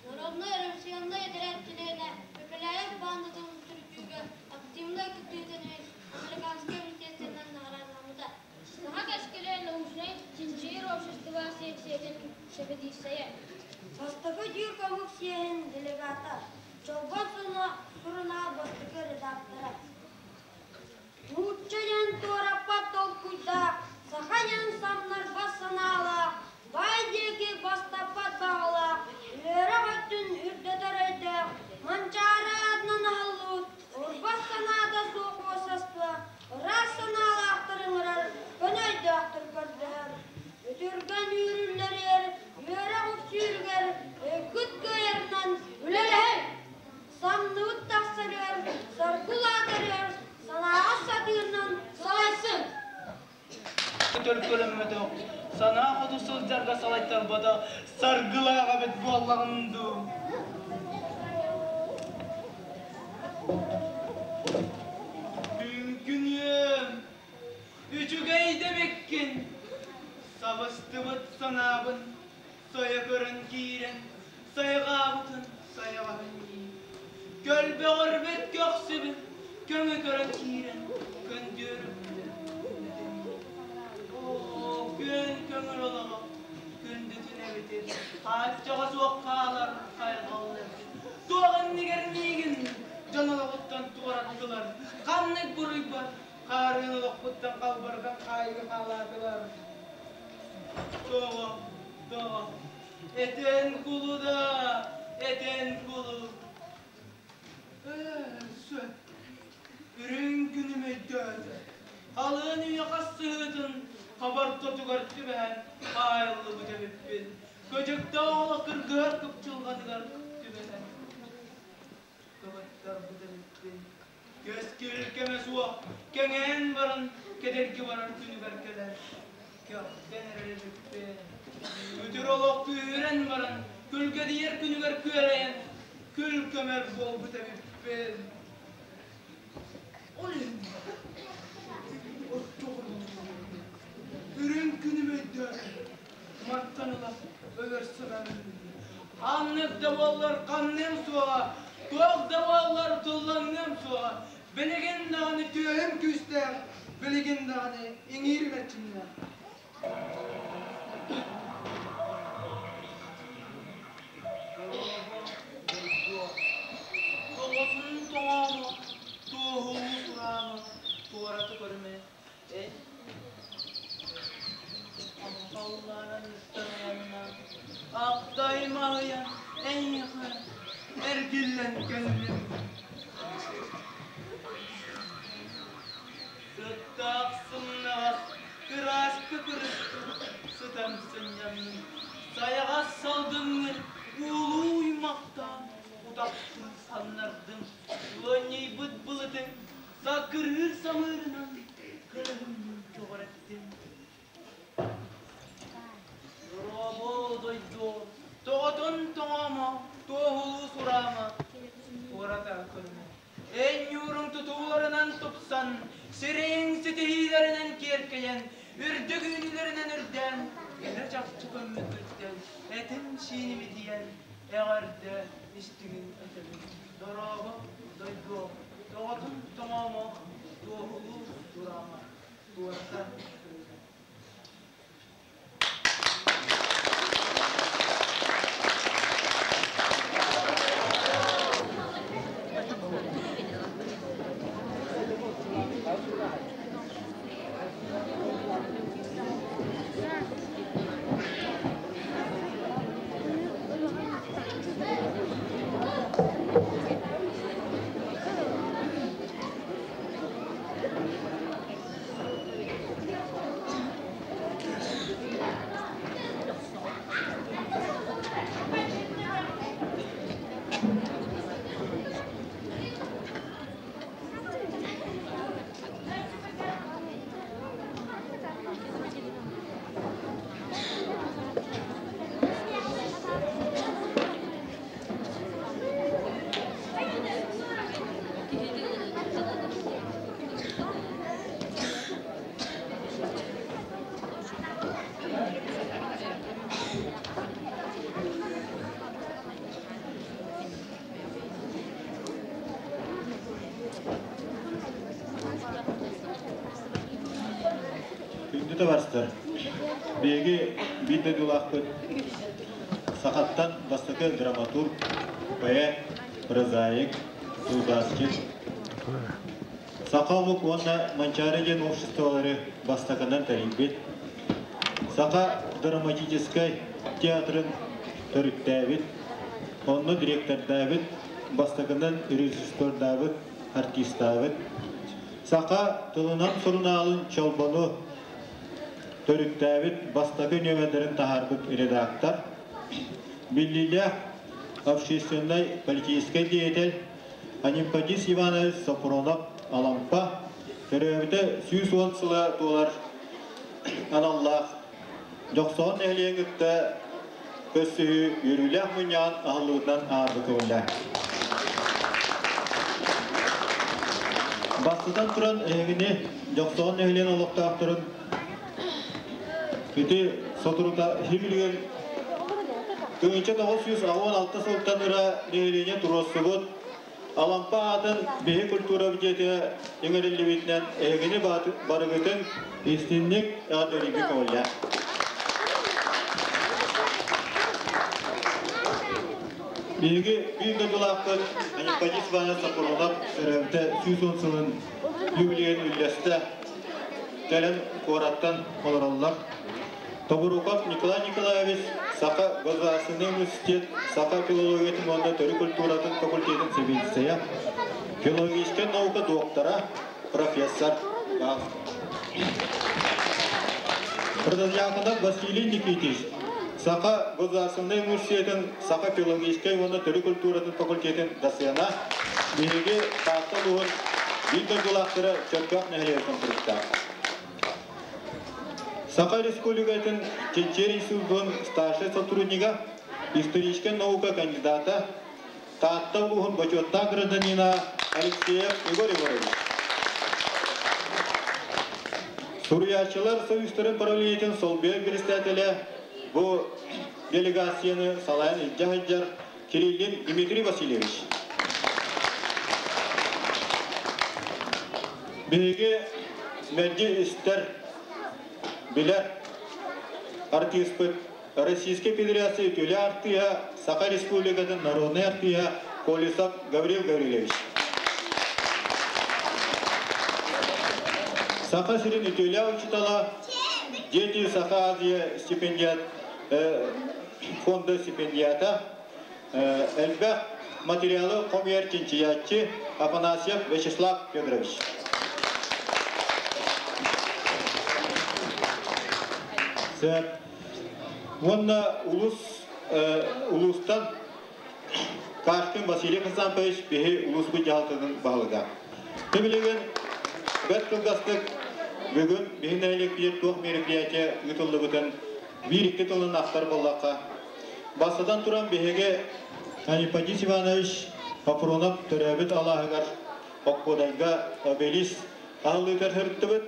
Народнай революционнай этэрээт чилиэнэ Пепеляев баандатын төрүтүүгэ активнай кыттыытын иһин американскай министерствотынан наҕараадаламмыта. Саха кэскилэ научнай чинчийэр общество секциятын сэбиэдиссэйэ. Бастакы дьүүр көмүк съеһин делегата, Чолбон сурунаал бастакы редактора. Нуучча диэн туораппат толкуйдаах, саха диэн самнарбат санаалаах, баай диэки бастаппат баҕалаах, үөрэх өттүн үрдэтэр өйдөөх, Манчаары аатынан аһыллыбыт урбас санаата суох уосаства ыраас санаалаахтар ыҥырар, көнө өйдөөхтөр көрдөһөр. Үтүргэн үүрүллэригэр үөрэх Санаа хоту сылдьарга салайтарбата саргылаах эбит буоллаҕын дуу. Күн-күнүөм, үчүгэй да эбиккин, сабыстыбыт санаабын сайа көрөн киирэн, сайҕаабытын сайаҕаһын дии. Көлбөҕөрбүт көхсүбүн көҥү көрөн киирэн, көндүөрүбүтэ Оо, күн көҥүл олоҕо күндүтүн эбитин, хааччаҕа суох хаалар хайҕалла эбит. Туох иннигэр миигин дьон олоҕуттан туораттылар, ханнык буруйбар хаарыан олохпуттан халбарытан хаайыыга хаалаатылар. Тоҕо, тоҕо, этэн кулу да, этэн кулу. Ээ, сөп. Үрүҥ күнүм өйдөөтө. Халыан үйэ хас сыһыытын хабартотугар түбэһэн хаайыллыбыт эбиппин. Көдьүктээх олох кыргыһар кыпчылҕатыгар түбэһэн кыбыттарбыт эбиппин. Кэскил кэмэ суох кэҥээн баран кэдэрги барар күнүгэр кэлэн көхтөн эрэр эбиппин. Күтүр олох күүһүрэн баран күлгэдийэр күнүгэр күөрэйэн күл көмөр буолбут эбиппин. Ол иһин Үрүҥ күнүм өйдөөтүм, мантан ыла өлөр санаам Ханнык да буоллар ханныам суоҕа, туох да буоллар туллаҥныам суоҕа. Билигин даҕаны түөһүм күүстээх, билигин даҕаны иҥиирим эрчимнээх. Тоҕотун тоҥоомо, туоһулуу тураама, туората көрүмэ, эн Ампаллаан ыстанаянна, Актай маһыйан эйиэхэ эргиллэн кэллим. Сыттаах сымнаҕас, кырааска кырыстым, сытан сынньанным. Сайаҕас салгыҥҥын уулуу уймахтаан, утахпын самнардым. Ыанньыйбыт былытыҥ саккырыыр самыырынан кылыһыммын көҕүрэттим. Дорообо дойду, тоҕотун тоҥоомо, туоһулуу сураама, туората көрүмэ. Эн ньууруҥ тутууларынан тупсан, сирэйиҥ ситиһиилэринэн киэркэйэн, үрдүк үүнүүлэринэн үрдээн, илэ чахчы көммүккүттэн этим-сииним итийэн, эҕэрдэ истиҥин этэбин. Дорообо, дойдуом, тоҕотун тоҥоомо, туоһулуу тураама, туората көрүмэ. Күндү табаарыстар, биһиги биир дойдулаахпыт сахаттан бастакы драматург, поэт, прозаик, тылбаасчыт, Саха омук уонна Манчаары диэн обществолары бастакынан тэрийбит, Саха драматическай театрын төрүттээбит, онно директордаабыт, бастакынан режиссердаабыт, артистаабыт, Саха тылынан сурунаалын Чолбону төрүттээбит бастакы нүөмэрдэрин таһаарбыт редактор, биллиилээх общественнай политическай деятель Анемподист Иванович Софронов Алампа төрөөбүтэ 110 сыла туолар аналлаах Дьохсоҕон нэһилиэгин кытта көрсүһүү үөрүүлээх мунньаҕын аһыллыбытынан ааҕарга көҥүллээх. Бастатан туран эһигини Дьохсоҕон нэһилиэгин олохтоохторун ити соторута иһи 1986 сылтан ыра нэһилиэнньэ туруорсубут Алампа аатын биһи культура дьиэтэ иҥэриллибитинэн эһигини барыгытын истинник эҕэрдэлииргэ көҥүллээх. Биһиги биир дойдулаахпыт Анеппадис Иванович Сапронов төрөөбүтэ 110 сылын юбилейын үллэстэ кэлэн куораттан олороллор. Тобуруков Николай Николаевич Саха государственный университет саха филологиятын уонна төрүт культуратын факультетын сэбиэдиссэйэ, филологическай наука доктора, профессор. Протодьяконов Василий Никитич Саха государственный университетын саха филологическай уонна төрүт культуратын факультетын досена, биһиги Таатта улууһун биир дойдулаахтара Чөркөөх нэһилиэгиттэн туруктаах. Саха Республикатын Чинчийэр институтун старшай сотруднига, историческай наука кандидата, Таатта улууһун бочуоттаах гражданина Алексеев Егор Егорович. Суруйааччылар союзтарын правлениетин солбуйар председателэ бу делегацияны салайан илдьэ сылдьар Кириллин Дмитрий Васильевич. Биһиги мэлдьи истэр, билэр артыыспыт Российскай Федерация үтүөлэ артыыһа, Саха Республикатын народнай артыыһа Колесов Гаврил Гаврильевич. Саха сирин үтүөлээх учуутала, Дети Саха Азия стипендиат фонда стипендиата, элбэх материалы хомуйар чинчийээччи Афанасьев Вячеслав Федорович. Сөп. Уонна улус улуустан Кашкин Василий Хасампович биһи улууспут дьаһалтатын баһылыга. Билигин бэрт кылгастык бүгүн биһи нэһилиэкпитигэр туох мероприятие ыытыллыбытын биир-икки тылын ахтар буоллахха, бастатан туран биһиги Анипадис Иванович Папронов төрөөбүт алааһыгар Оккуодайга обелиск аһыллыытыгар сырыттыбыт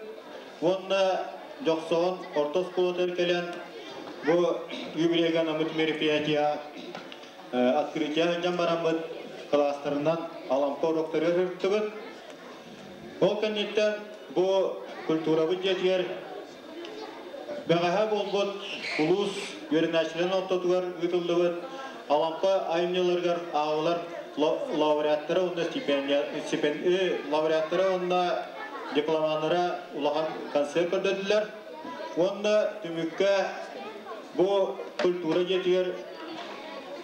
уонна Дьохсоҕон орто оскуолатыгар кэлэн бу юбилейга анаммыт мероприятие открытие сылдьан бараммыт кылаастарынан Алампа уроктарыгар сырыттыбыт. Ол кэнниттэн бу культурабыт дьиэтигэр Бэҕэһээ буолбут улуус үөрэнээччилэрин ортотугар ыытыллыбыт Алампа айымньыларыгар ааҕылар лауреаттара уонна лауреаттара уонна дипломаннара улахан концерт көрдөрдүлэр. Уонна түмүккэ бу культура дьиэтигэр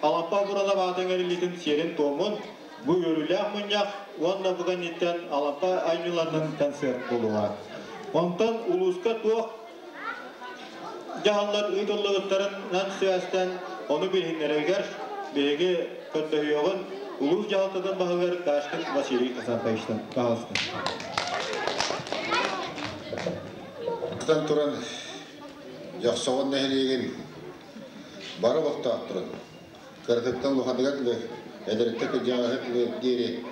Алампа Абыралап аатын иҥэриллиитин сиэрин-туомун бу үөрүүлээх мунньах уонна бу кэнниттэн Алампа айымньыларынан концерт буолуоҕа. Онтон улууска туох дьаһаллар ыытыллыбыттарынан сибээстээн ону билиһиннэрэригэр биһиги көрдөһүөҕүн улуус дьаһалтатын баһылыгар Кашкин Василий Хасанхаевичтан пожалуйста. Туран Дьохсоҕон нэһилиэгин бары олохтоохторун кыратыттан улаханыгар дылы, эдэриттэн кырдьаҕаһыгар дылы диэри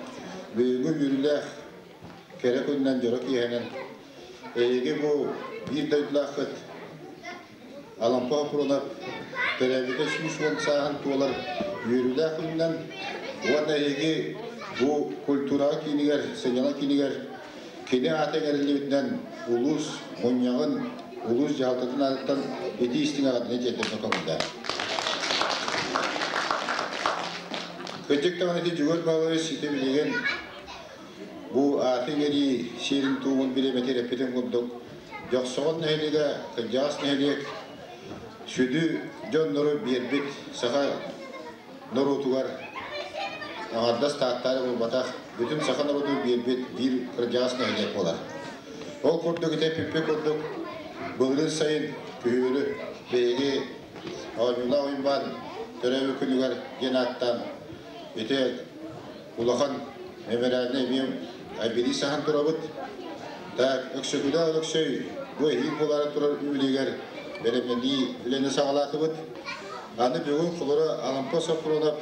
бүгүҥҥү үөрүүлээх кэрэ күнүнэн дьоро киэһэнэн эһиги бу биир дойдулааххыт Алампа Хопурунап төрөөбүтэ 110 сааһын туолар үөрүүлээх күнүнэн уонна эһиги бу культураҕа киинигэр, сынньалаҥ киинигэр кини аата иҥэриллибитинэн улуус мунньаҕын, улуус дьаһалтатын аатыттан итии истиҥ эҕэрдэни тиэрдэргэ көҥүллээх. Кырдьык даҕаны ити Дьөгүөр Павлович ити билигин бу ааты иҥэрии сиэрин-туомун бириэмэтигэр эппитин курдук Дьохсоҕон нэһилиэгэ кырдьаҕас нэһилиэк сүдү дьоннору биэрбит саха норуотугар аҥардас Тааттаары буолбатах, бүтүн саха норуотун биэрбит биир кырдьаҕас нэһилиэк буолар. Ол курдук ити эппиппит курдук былырыын сайын күһүөрү биһиги Оонньуулаах Уйбаан төрөөбүт күнүгэр диэн ааттаан ити улахан мемориальнай эмиэ айбилии саһан турабыт. Так, Өксөкүлээх Өлөксөй бу эһиил буолаары турар үбүлүгэр бэлэмнэнии үлэни саҕалаатыбыт. Аны бүгүн холоро Алампа Сопрунов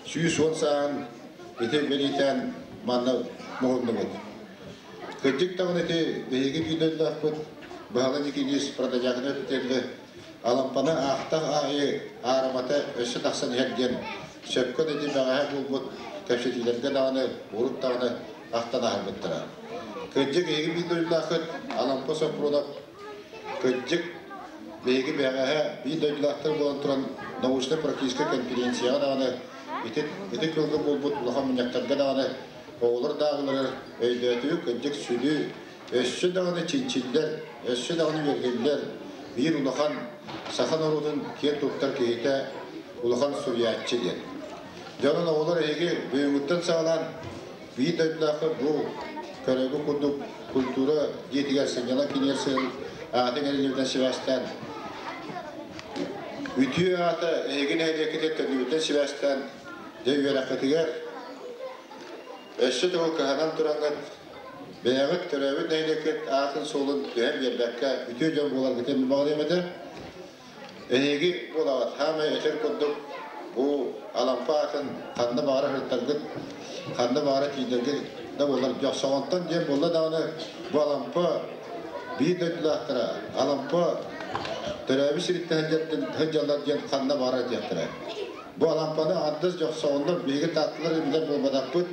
110 сааһын ити бэлиэтээн манна муһуннубут. Кырдьык даҕаны ити биһиги биир Баһылай Никитич Протодьяконов этэргэ Алампаны аахтах аайы аарымата өссө тахсан иһэр диэн сөпкө да ити бэҕэһээ буолбут кэпсэтиилэргэ даҕаны, урут даҕаны ахтан аһарбыттара. Кырдьык эһиги биир дойдулааххыт Алампа Сопрунов кырдьык биһиги бэҕэһээ биир дойдулаахтар буолан туран научнай-практическай конференцияҕа даҕаны ити ити кылга буолбут улахан мунньахтарга даҕаны оҕолор дааҕыларыгар өйдөөтүбүт кырдьык сүдү өссө даҕаны чинчиллэр, өссө даҕаны үөрэтиллэр биир улахан саха норуотун киэн туттар киһитэ улахан суруйааччы диэн. Дьонун оҕолор эһиги бүгүҥҥүттэн саҕалаан биир дойдулаахха бу көрөгү курдук культура дьиэтигэр сынньалаҥ киинигэр сыһын аатын эриллибитинэн сибээстээн үтүө аата эһиги нэһилиэккитигэр төннүбүтүнэн сибээстээн дьэ үөрэххитигэр өссө төгүл кыһанан тураҥҥыт бэйэҕит төрөөбүт нэһилиэккит аатын-суолун түһэн биэрбэккэ үтүө дьон буоларгытын баҕарыам этэ. Эһиги буолаҕыт хаамай этэр курдук бу Алампа аатын ханна баҕара сырыттаргыт, ханна баҕара тиийдэргит да буолар Дьохсоҕонтон диэн буолла даҕаны бу Алампа биир дойдулаахтара Алампа төрөөбүт сириттэн сылдьаллар диэн ханна баҕара диэхтэрэ. Бу Алампаны аҥардас Дьохсоҕоннор биһиги таатталар билэр буолбатахпыт,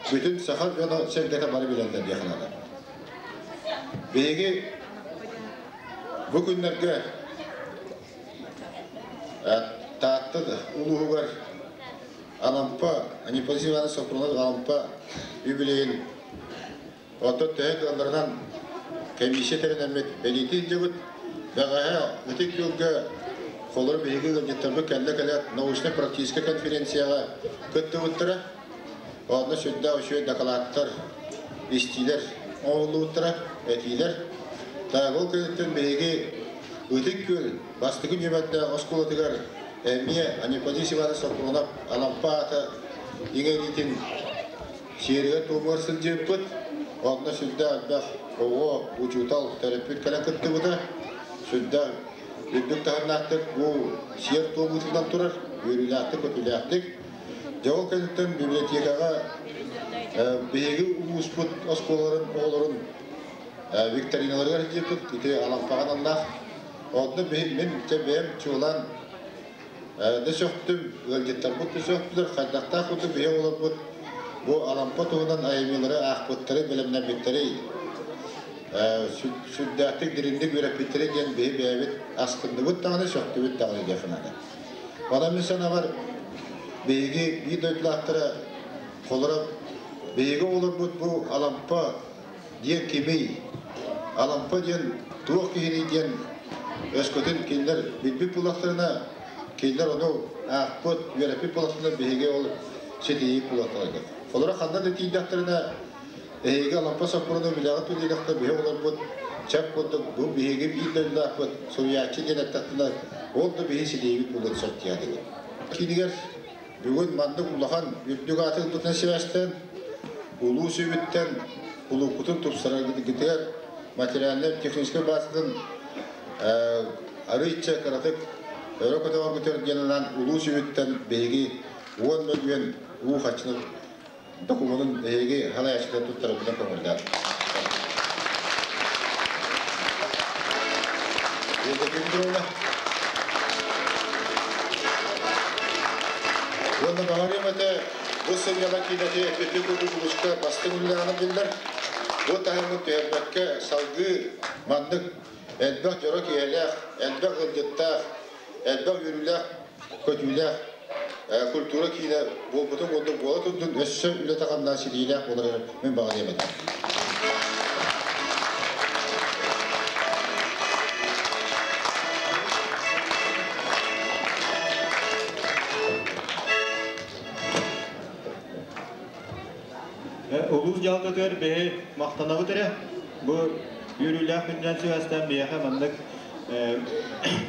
бүтүн саха дьоно сэргэтэ бары билэллэр диэх наада. Биһиги бу күннэргэ Таатта улууһугар Алампа, Анипазий Иванович Сопрунов Алампа юбилейин оттон төһө кыалларынан комиссия тэринэммит бэлиэтии илдьибит. Бэҕэһээ Ытык Күөлгэ холоро биһиги ыалдьыттарбыт кэллэ кэлээт научнай-практическай конференцияҕа кыттыбыттара. Онно сүрдээх үчүгэй дакылааттар, истиилэр оҥоһуллубуттара, этиилэр. Так, ол кэнниттэн биһиги Ытык Күөл бастакы нүөмэрдээх оскуолатыгар эмиэ Аниподис Иванович Сопрунов Алампа аата иҥэриитин сиэригэр-туомугар сылдьыбыппыт. Онно сүрдээх элбэх оҕо, учуутал, төрөппүт кэлэн кыттыбыта. Сүрдээх үрдүк таһымнаахтык бу сиэр-туом ыытыллан турар, үөрүүлээхтик, көтүүлээхтик. Дьэ ол кэнниттэн библиотекаҕа биһиги улууспут оскуолаларын оҕолорун викториналарыгар илдьиппит ити Алампаҕа аналлаах. Онно мин дьэ бэйэм чуолаан да сөхтүм, ыалдьыттарбыт да сөхтүлэр, хайдахтаах курдук биһи оҕолорбут бу Алампа туһунан айымньылары аахпыттары, бэлэмнэммиттэрий, сүрдээхтик дириҥник үөрэппиттэрэ диэн биһи бэйэбит астынныбыт даҕаны, сөхтүбүт даҕаны диэххэ наада. Онон мин санаабар, биһиги биир дойдулаахтара холоро биһиги оҕолорбут бу Алампа диэн кимий, Алампа диэн туох киһиний диэн өскөтүн кинилэр билбит буоллахтарына, кинилэр ону аахпыт, үөрэппит буоллахтарына биһиги ол ситиһии буолуохтара. Холоро ханна да тиийдэхтэринэ эһиги Алампа Соппуруну билэҕит диэтэхтэ биһи оҕолорбут чап курдук бу биһиги биир дойдулаахпыт суруйааччы диэн эттэхтинэ ол да биһи ситиһиибит буолуон сөп диэн. Кинигэр бүгүн маннык улахан үрдүк ааты ылбытынан сибээстээн улуу сүбүттэн кулууппутун тупсараргытыгар материальнай-техническэй базатын арыычча кыратык өрө көтөҕөргүтүгэр диэн анаан улуу сүбүттэн биһиги 10 мөлүйүөн уу харчыны докумуонун эһиги салайааччылар туттараргытын көҥүллээн. Уонна баҕарыам этэ, бу сынньалаҥ киинэти эппиппит курдук улууска бастыҥ үлэлээҕинэн биллэр. Бу таһымын түһэрбэккэ салгыы маннык элбэх дьоро киһилээх, элбэх ыалдьыттаах, элбэх үөрүүлээх, көтүүлээх культура киинэ буолбутун курдук буола турдун, өссө үлэтэ-хамнаһа ситиһиилээх буоларыгар мин баҕарыам этэ. Улуус дьаһалтатыгар биһи махтанабыт эрэ. Бу үөрүүлээх күнүнэн сибээстээн биһиэхэ маннык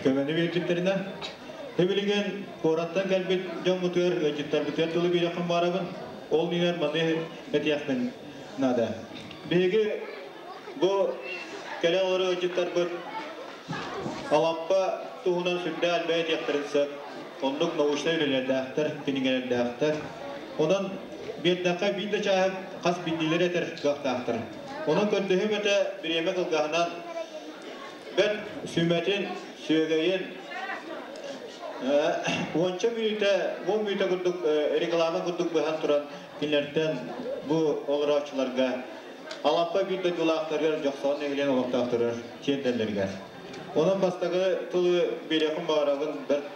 көмөнү биэрбиттэринэн. Билигин куораттан кэлбит дьоммутугар, ыалдьыттарбытыгар тылы биэриэхпин баҕарабын. Ол иһигэр маны этиэхпин наада. Биһиги бу кэлэ олорор ыалдьыттарбыт Алампа туһунан сүрдээх элбэҕи этиэхтэрин сөп. Оннук научнай үлэлэрдээхтэр, кинигэлэрдээхтэр. Онон биэрдэххэ биир да чааһы хас биирдиилэрэ этэр кыахтаахтар. Онон көрдөһүүм этэ бириэмэ кылгаһынан бэрт сүмэтин, сүөгэйин уонча мүнүүтэ, 10 мүнүүтэ курдук реклама курдук быһан туран кинилэртэн бу олорооччуларга Алампа биир дойдулаахтарыгар Дьохсоҕон нэһилиэгин олохтоохторугар тиэрдэллэригэр. Онон бастакы тылы биэриэхпин баҕарабын бэрт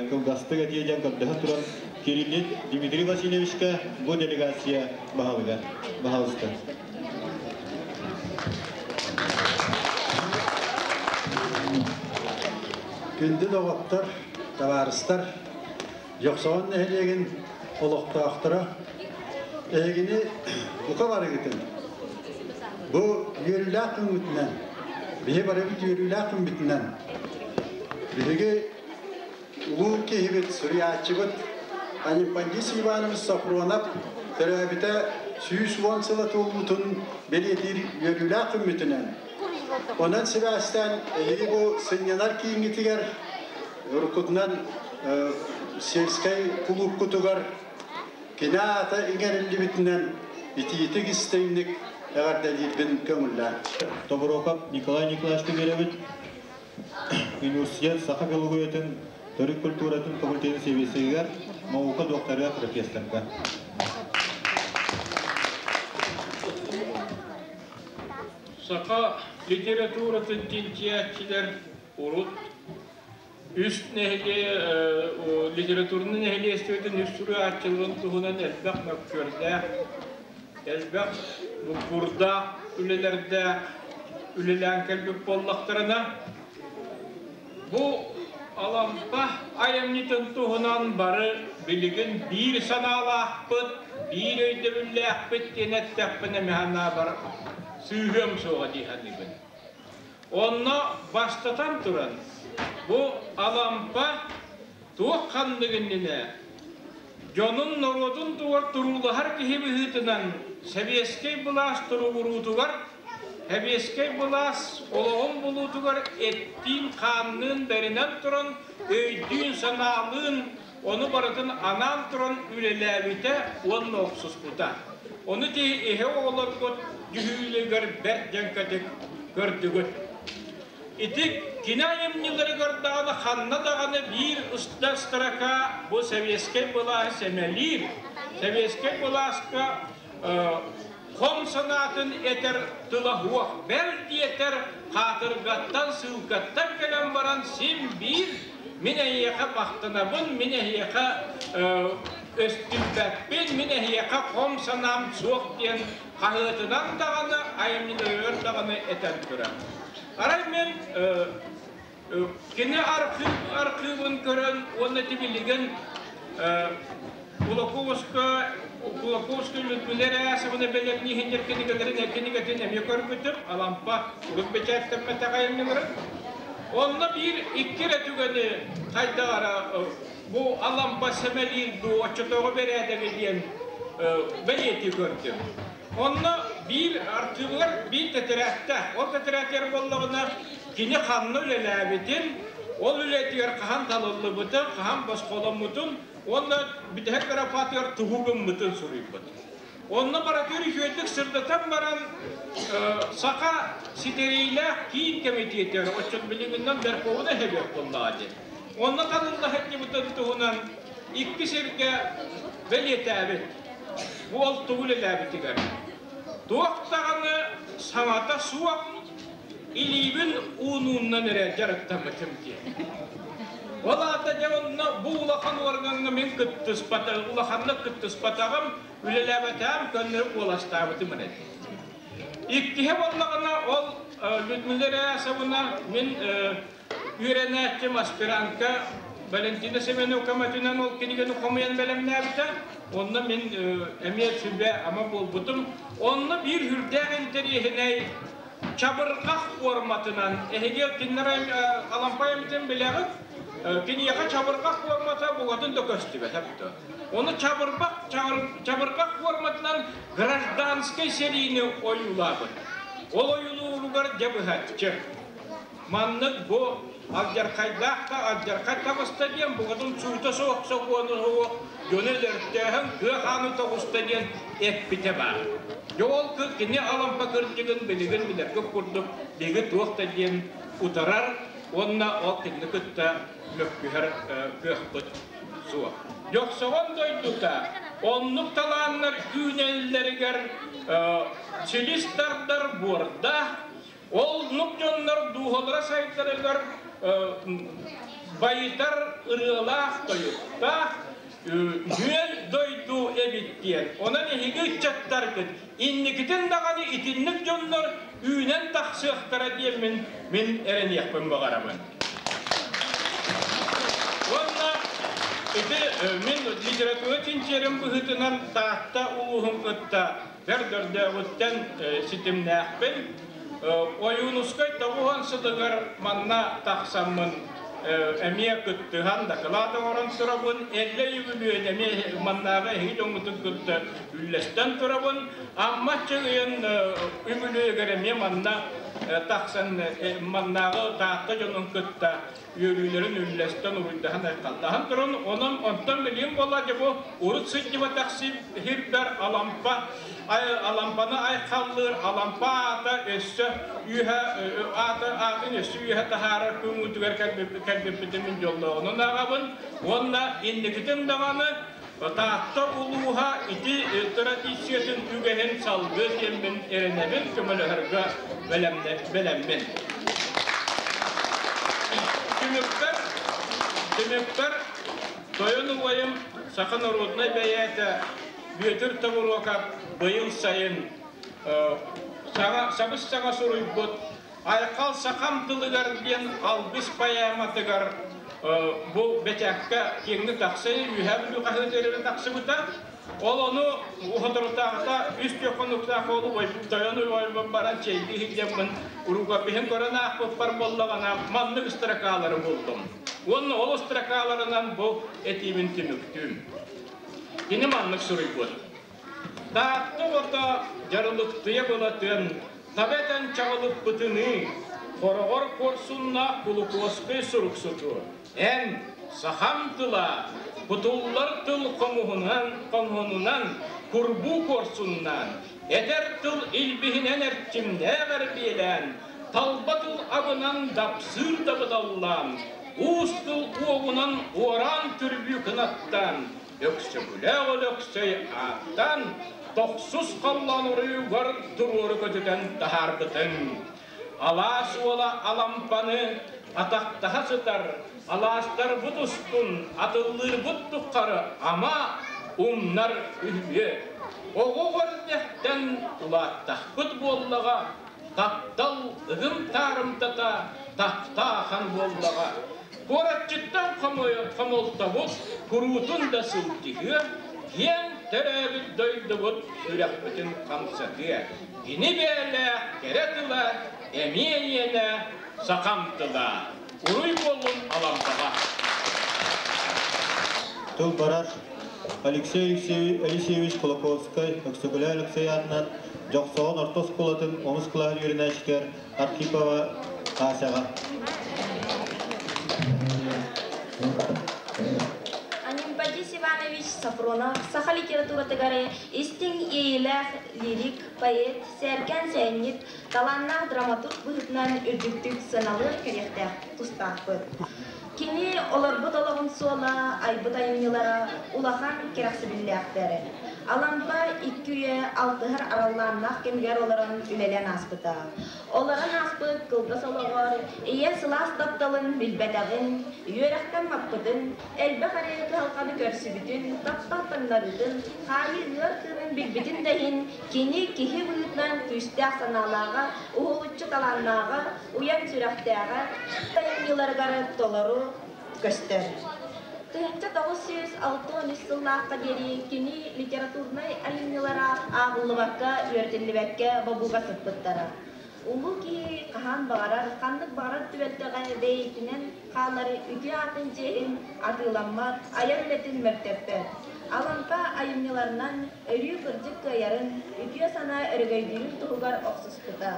кылгастык этиэ диэн көрдөһөн туран Кириллин Дмитрий Васильевичка бу делегация баһылыга. Баһалыста. Күндү доҕоттор, табаарыстар, Дьохсоҕон нэһилиэгин олохтоохторо, эһигини бука барыгытын бу үөрүүлээх күҥҥүтүнэн, биһи барыбыт үөрүүлээх күммүтүнэн, биһиги улуу киһибит, суруйааччыбыт Анемподист Иванович Софронов төрөөбүтэ 110 сыла туолуутун бэлиэтиир үөрүүлээх күммүтүнэн, онон сибээстээн эһиги бу сынньанар кииҥҥитигэр уруккутунан сельскай кулуупкутугар кини аата иҥэриллибитинэн итиитик истиҥник эҕэрдэлиирбин көҥүллээн. Тобуруокап Николай Николаевич биэрэбит. Университет саха филологиятын төрүт культуратын факультетын сэбиэссэйигэр наука докторыгар профессорга. Саха литературатын чинчийээччилэр урут үс нэһилиэ литературнай нэһилиэстибэтин үс суруйааччыларын туһунан элбэх мөккүөрдээх, элбэх буккурдаах үлэлэрдээх үлэлээн кэлбит буоллахтарына, бу Алампа айымньытын туһунан бары билигин биир санаалаахпыт, биир өйдөбүллээхпит диэн эттэхпинэ миһанаабар сыыһыам суоҕа дии саныыбын. Онно бастатан туран, бу Алампа туох ханнык иннинэ дьонун норуотун тугар туруулаһар киһи быһыытынан сэбиэскэй былаас туругуруутугар, сэбиэскэй былаас олоҕун булуутугар эттиин-хаанныын бэринэн туран, өйдүүн-санаалыын ону барытын анаан туран үлэлээбитэ уонна охсуспута. Ону ти иһэ оҕолоргут дьүһүүлүгэр бэрт дьэҥкэтик көрдүгүт. Ити кини айымньыларыгар даҕаны ханна даҕаны биир ыста строка бу сэбиэскэй былааһы сэмэлиир, сэбиэскэй былааска хом санаатын этэр тыла суох, бэл диэтэр хаатыргаттан, сыылкаттан кэлэн баран син биир мин эйиэхэ махтанабын, мин эһиэхэ өстүбэппин, мин эһиэхэ хом санаам суох диэн хаһыатынан даҕаны, айымньыларыгар даҕаны этэн турар. Арай мин кини архыыбын көрөн уонна тибилигин Кулаковска Кулаковскай Людмила Рясовна бэлэмнииһиннэр кинигэлэрин кинигэтин эмиэ көрбүтүм. Алампа урут бэчээттэммэтэх айымньыларын. Онно биир икки эрэ түгэни хайдах эрэ бу Алампа сэмэлиир дуу, оччотооҕу бэрээдэги диэн бэлиэтии көрдүм. Онно биир архыыбыгар биир тэтэрээттээх. Ол тэтэрээтигэр буоллаҕына кини ханна үлэлээбитин, ол үлэтигэр хаһан талыллыбытын, хаһан босхоломмутун уонна бүтэһик графатыгар тугу гыммытын суруйбут. Онно барытыгар үчүгэйдик сырдатан баран Саха ситэриилээх киин кэмитиэтигэр оччот билигиннэн Верховнай Совет буоллаҕа дии. Онно талылла сылдьыбытын туһунан икки сиргэ бэлиэтээбит. Бу ол тугу үлэлээбитигэр. Туох даҕаны саҥата суох илиибин уунууннан эрэ дьарыктаммытым диэн. Ол аата дьэ онно бу улахан уоргаҥҥа мин кыттыспатаҕым, улаханнык кыттыспатаҕым, үлэлээбэтэҕим, көннөрү куоластаабытым эрэ. Иккиһэ буоллаҕына ол Людмила Рясовна мин үөрэнээччим аспирантка Валентина Семенова көмөтүнэн ол кинигэни хомуйан бэлэмнээбитэ. Онно мин эмиэ сүбэ-ама буолбутум. Онно биир үрдээх интэриэһинэй чабырҕах форматынан эһиги кинилэр Алампай эмитин билэҕит. Киниэхэ чабырҕах формата букатын да көстүбэтэ да. Ону чабырбах чабырҕах форматынан гражданскай сэриини ойуулаабыт. Ол ойуулууругар дьэ быһаччы. Маннык бу Алдьархайдаах да алдьархай таҕыста диэн букатын суута суох сокуону суох дьону өлөртөөһүн кыа хааны тоҕуста диэн эппитэ баар. Дьэ ол кини Алампа кырдьыгын билигин билэргэ курдук биһиги туох да диэн утарар уонна ол кинини кытта мөккүһэр кыахпыт суох. Дьохсоҕон дойдута оннук талааннар үүнэллэригэр силис тардар буордаах, Оннук дьоннор дууһалара сайдарыгар байытар ырыалаах-тойуктаах үөл дойду эбит диэн. Онон эһиги ыччаттаргыт инникитин даҕаны итинник дьоннор үүнэн тахсыахтара диэммин мин эрэниэхпин баҕарабын. Уонна ити мин литература чинчийэрим быһыытынан Таатта улууһун кытта Бэрдөрдөөҕүттэн ситимнээхпин. Ойуунускай тоҕуһан сылыгар манна тахсаммын эмиэ кыттыһан дакылаат оҥорон турабын. Эллэ үбүлүөйүн эмиэ маннааҕы эһиги дьоҥҥутун кытта үллэстэн турабын. Амма Аччыгыйын үбүлүөйүгэр эмиэ манна тахсан маннааҕы Таатта дьонун кытта үөрүүлэрин үллэстэн уруйдаһан айхаллаһан туран, онон онтон билигин буолла дьэ бу урут сылдьыбатах сирбэр Алампа Алампаны айхаллыыр Алампа аата өссө үөһэ аата аатын өссө үөһэ таһаарар күҥҥүтүгэр кэлбиппитин мин дьоллооҕунан ааҕабын уонна инникитин даҕаны Таатта улууһа ити традициятын үгэһин салгыы диэммин эрэнэбин, көмөлөһөргө бэлэммин. Түмүкпэр, түмүкпэр тойон убайым саха норуодунай бэйээтэ Бүөтүр Тобуруокап быйыл сайын саҥа сабыс-саҥа суруйбут Айхал сахам тылыгар диэн алгыс поэматыгар бу бэчээккэ киэҥник тахса Үөһээ Бүлүү хаһыат эрэрэ тахсыбыта. Ол ону соторутааҕыта үс түөх хонуктаах уолу тойон уйбан баран чэйдии сылдьаммын рукопиһын көрөн аахпыппар буоллаҕына маннык строкалары буллум. Уонна ол строкаларынан бу этиибин түмүктүүм. Кини маннык суруйбут. Таатта оҕото дьарылыктыйа былатыан таба этэн чаҕылыппытыныы, хороҕор куорсуннаах Кулукуоскай суруксуту эн, сахам тыла, кутуллар тыл хомуһунан, хомуһунунан курбуу куорсуннаан, этэр тыл илбиһинэн эрчимнээх эрбиэлээн, талба тыл абынан дапсыыр дабыдаллаан, уус тыл уоҕунан уораан түрбүү кынаттаан, Өксөкүлээх Өлөксөй ааттаан тохсус халлаан оройугар туруору көтүтэн таһаарбытыҥ. Алаас уола Алампаны атахтаһа сытар алаастарбыт устун атыллыырбыт тухары ама умнар үһүө. Оҕо эрдэхтэн улааттахпыт буоллаҕа, таптал ыгым таарымтата таптаахан буоллаҕа. Куоратчыттан хомолтобут куруутун да сылдьыһыа, киэҥ төрөөбүт дойдубут сүрэхпитин хамсатыа. Кини бэйэлээх кэрэ тыла, эмиэ иэнэ сахам тыла. Уруй буоллун Алампаҕа! Тыл барар Алексей Алексеевич Кулаковскай, Өксөкүлээх Алексей аатынан Дьохсоҕон орто оскуолатын онус кылааһын үөрэнээччитигэр Архипова Асяҕа. Анемподист Иванович Софронов саха литературатыгар истиҥ иэйиилээх лирик, поэт, сээркээн сэһэнньит, талааннаах драматург быһыытынан үрдүктүк сыаналыыр кэриэхтээх тустаахпыт. Кини олорбут олоҕун суола, айбыт айымньылара улахан кэрэхсэбиллээхтэр. Алампа икки үйэ алтыһар араллааннаах кэмигэр олорон үлэлээн ааспыта. Олорон ааспыт кылгас олоҕор ийэ сылаас тапталын билбэтэҕин, үөрэхтэн маппытын, элбэх эрэ кыһалҕаны көрсүбүтүн, таптал таҥнарыытын, хаайыы ыар кыынын билбитин да иһин, кини киһи быһыытынан күүстээх санаалааҕа, уһулуччу талааннааҕа, уйан сүрэхтээҕэ айымньыларыгар толору көстөр. 1963 сыллаахха диэри кини литературнай айымньылара ааҕыллыбакка, үөрэтиллибэккэ бобууга сыппыттара. Улуу киһи хаһан баҕарар, ханнык баҕарар түбэлтэҕэ бэйэтинэн хаалар үтүө аатын дьиэһин атыыламмат, айар үлэтин мөлтөппөт. Алампа айымньыларынан өрүү кырдьык кыайарын, үтүө санаа өрөгөйдүүрүн туһугар охсуспута.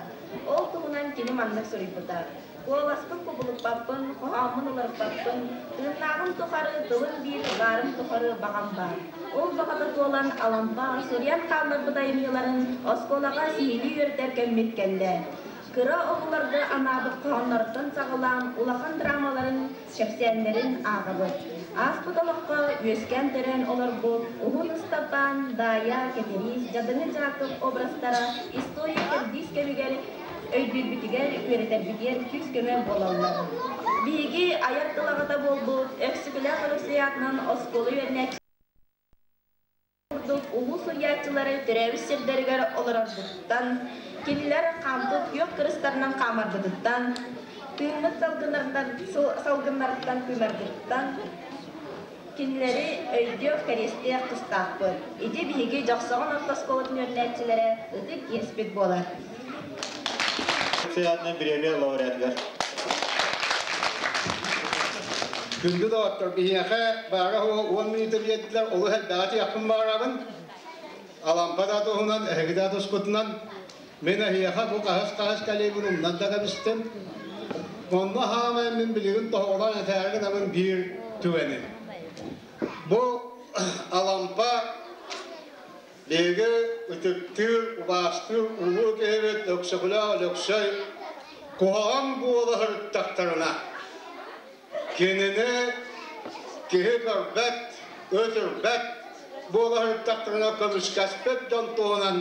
Ол туһунан кини маннык суруйбута. Куоласпын кубулуппаппын, хоһооммун уларыппаппын, тыыннааҕым тухары, тылым биир, баарым тухары баҕам баар. Ол баҕата туолан Алампа суруйан хаалларбыт айымньыларын оскуолаҕа сиһилии үөрэтэр кэммит кэллэ. Кыра оҕолорго анаабыт хоһоонноруттан саҕалаан улахан драмаларын, кэпсээннэрин ааҕабыт. Ааспыт олоххо үөскээн-төрөөн олорбут Уһун Ыстапаан, Даайа, Кэтириис, Дьадаҥы Дьаакып образтара история кэрдиис кэмигэр өйдүүрбүтүгэр, үөрэтэрбитигэр күүс-көмө буолаллар. Биһиги айар тыл аҕата буолбут Өксөкүлээх Өлөксөй аатынан оскуола үөрэнээччилэрэ курдук улуу суруйааччылары төрөөбүт сирдэригэр олорорбутуттан, кинилэр хаампыт күөх кырыстарынан хаамарбытыттан, тыыммыт салгыннарыттан тыынарбытыттан кинилэри өйдүөх, кэриэстиэх тустаахпыт. Ити биһиги Дьохсоҕон орто оскуолатын үөрэнээччилэрэ ытык иэспит буолар. Аатынан бириэмийэ лауреатыгар. Күндү доҕоттор, биһиэхэ баара уон мүнүүтэ биэрдилэр, олус элбэҕи этиэхпин баҕарабын. Алампа да туһунан, эһиги да тускутунан мин эһиэхэ бу хаһыс-хаһыс кэлиибин умнан да кэбистим. Онно хаамай мин билигин тоһоҕолоон этээри гынабын биир түгэни. Бу Алампа Биһиги ытыктыыр, убаастыыр улуу киһибит Өксөкүлээх Өлөксөй куһаҕан буола сырыттахтарына, кинини киһи көрбөт, өтүрбэт буола сырыттахтарына көмүскэспит дьон туһунан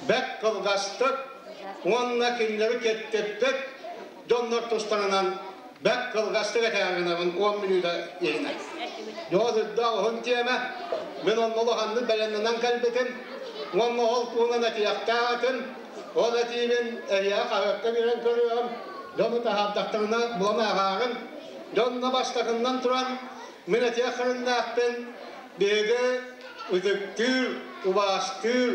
бэрт кылгастык уонна кинилэри кэттиппит дьоннор тустарынан бэрт кылгастык этээҕинэбин 10 мүнүүтэ иһинэн. Дьоҕус үрдээх уһун тиэмэ, мин онно улаханнык бэлэмнэнэн кэлбитим уонна ол туһунан этиэхтээх этим. Ол этиибин эһиэхэ хаһыакка биэрэн көрүөҕүм, дьону таһаардахтарына булан ааҕаарым. Дьонно бастакыннан туран мин этиэх көрүҥнээхпин, биһиги ытыктыыр, убаастыыр,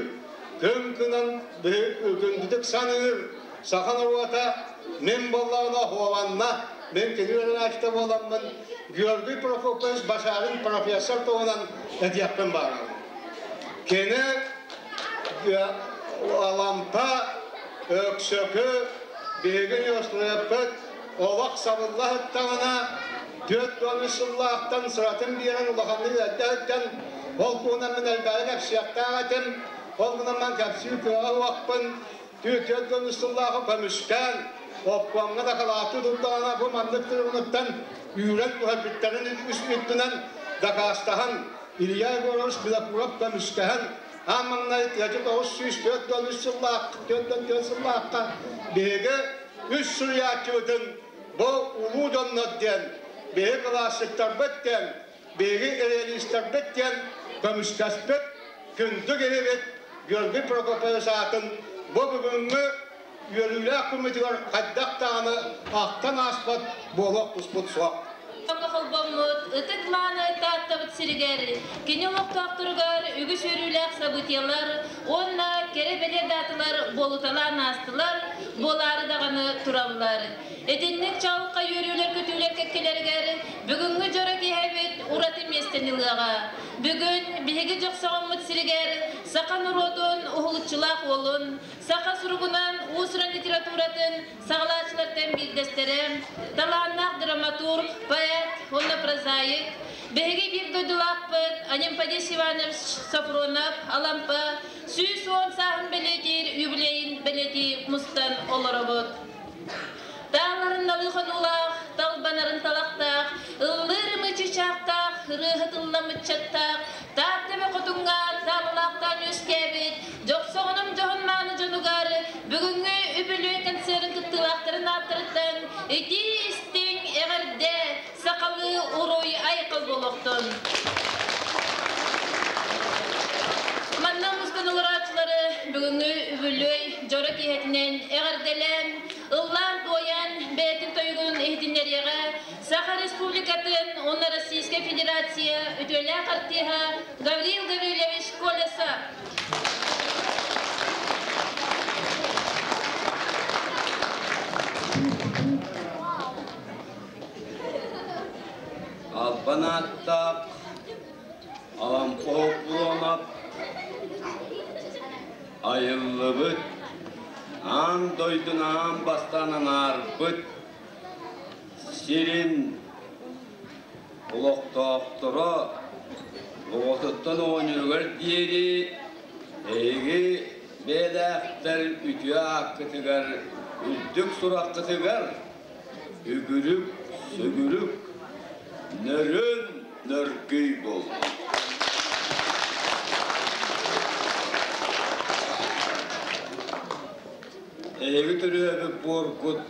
күн гынан күндүтүк саныыр Саха норуота мин буоллаҕына оһуоланна, мин кини үөрэнээччитэ буоламмын Георгий Прокопьевич Башарин профессор туһунан этиэхпин баҕарабын. Кини Алампа, Өксөкү, биһиги университеппыт олох сабылла сыттаҕына 43 сыллаахтан сыратын биэрэн улаханнык үөрдэ ол туһунан мин элбэҕи кэпсиэхтээх этим, ол гынан ман кэпсиир кыаҕа суохпун. Түөрт көмүс сыллааҕы көмүскээн, обкомҥа дакылааттыы турдаҕына бу маннык тырыбыныттан үүрэн түһэрбиттэрин үрдүнэн дакаастаһан, Илья Егорович Винокуров көмүскэһэн, аан маҥнай 1943 сыллаах 44 сыллаахха биһиги үс суруйааччыбытын бу улуу дьоннор диэн, биһиги классиктарбыт диэн, биһиги реалистарбыт диэн көмүскэспит күндү киһибит Георгий Прокопьевич аатын бу бүгүҥҥү үөрүүлээх күммүтүгэр хайдах даҕаны ахтан ааспат буолуох туспут суох. Холбоммут ытык мааны Тааттабыт сиригэр кини олохтоохторугар үгүс үөрүүлээх событиелар уонна кэрэ-бэлиэ дааталар буолуталаан аастылар, буолаары даҕаны тураллар. Итинник чаҕылхай үөрүүлэр-көтүүлэр кэккэлэригэр бүгүҥҥү дьоро киэһэбит ураты миэстэни ылыаҕа. Бүгүн биһиги Дьохсоҕоммут сиригэр саха норуотун уһулуччулаах уолун, саха суругунан уус-уран литературатын саҕалааччылартан биирдэстэрэ, талааннаах драматург, поэт уонна прозаик, биһиги биир дойдулаахпыт Анемподист Иванович Софронов Алампа 110 сааһын бэлиэтиир юбилейын бэлиэтии мустан олоробут. Тааларын налыы хонуулаах, талбанарын талахтаах, ыллыыр ымыы чыычаахтаах, ырыаһыт ылламмыччаттаах, Тааттаба хотуҥҥа таалалаахтаан үөскээбит, Дьохсоҕонум дьоһун мааны дьонугар бүгүҥҥү үбүлүөй концерын кыттыылаахтарын ааттарыттан итии-истиҥ эҕэрдэ, сахалыы уруй айхал буолуохтун! Манна мустан олорооччулары бүгүҥҥү үбүлүөй дьоро киэһэтинэн эҕэрдэлээн, ыллаан-туойан бэйэтин тойугун иһитиннэриэҕэ Саха Республикатын уонна Российскай Федерация үтүөлээх артыыһа Гаврил Гаврильевич Колесов. Албан ааттаах Алампа Оппуруонап айыллыбыт, аан дойдуну аан бастаан анаарбыт, сирин олохтоохторо оҕотуттан оҕонньоругар диэри эһиги бэйэлээхтэр үтүө ааккытыгар, үрдүк сураххытыгар үгүрүк сүгүрүк, нөрүн нөргүй буоллун. Эһиги төрөөбүт буоргут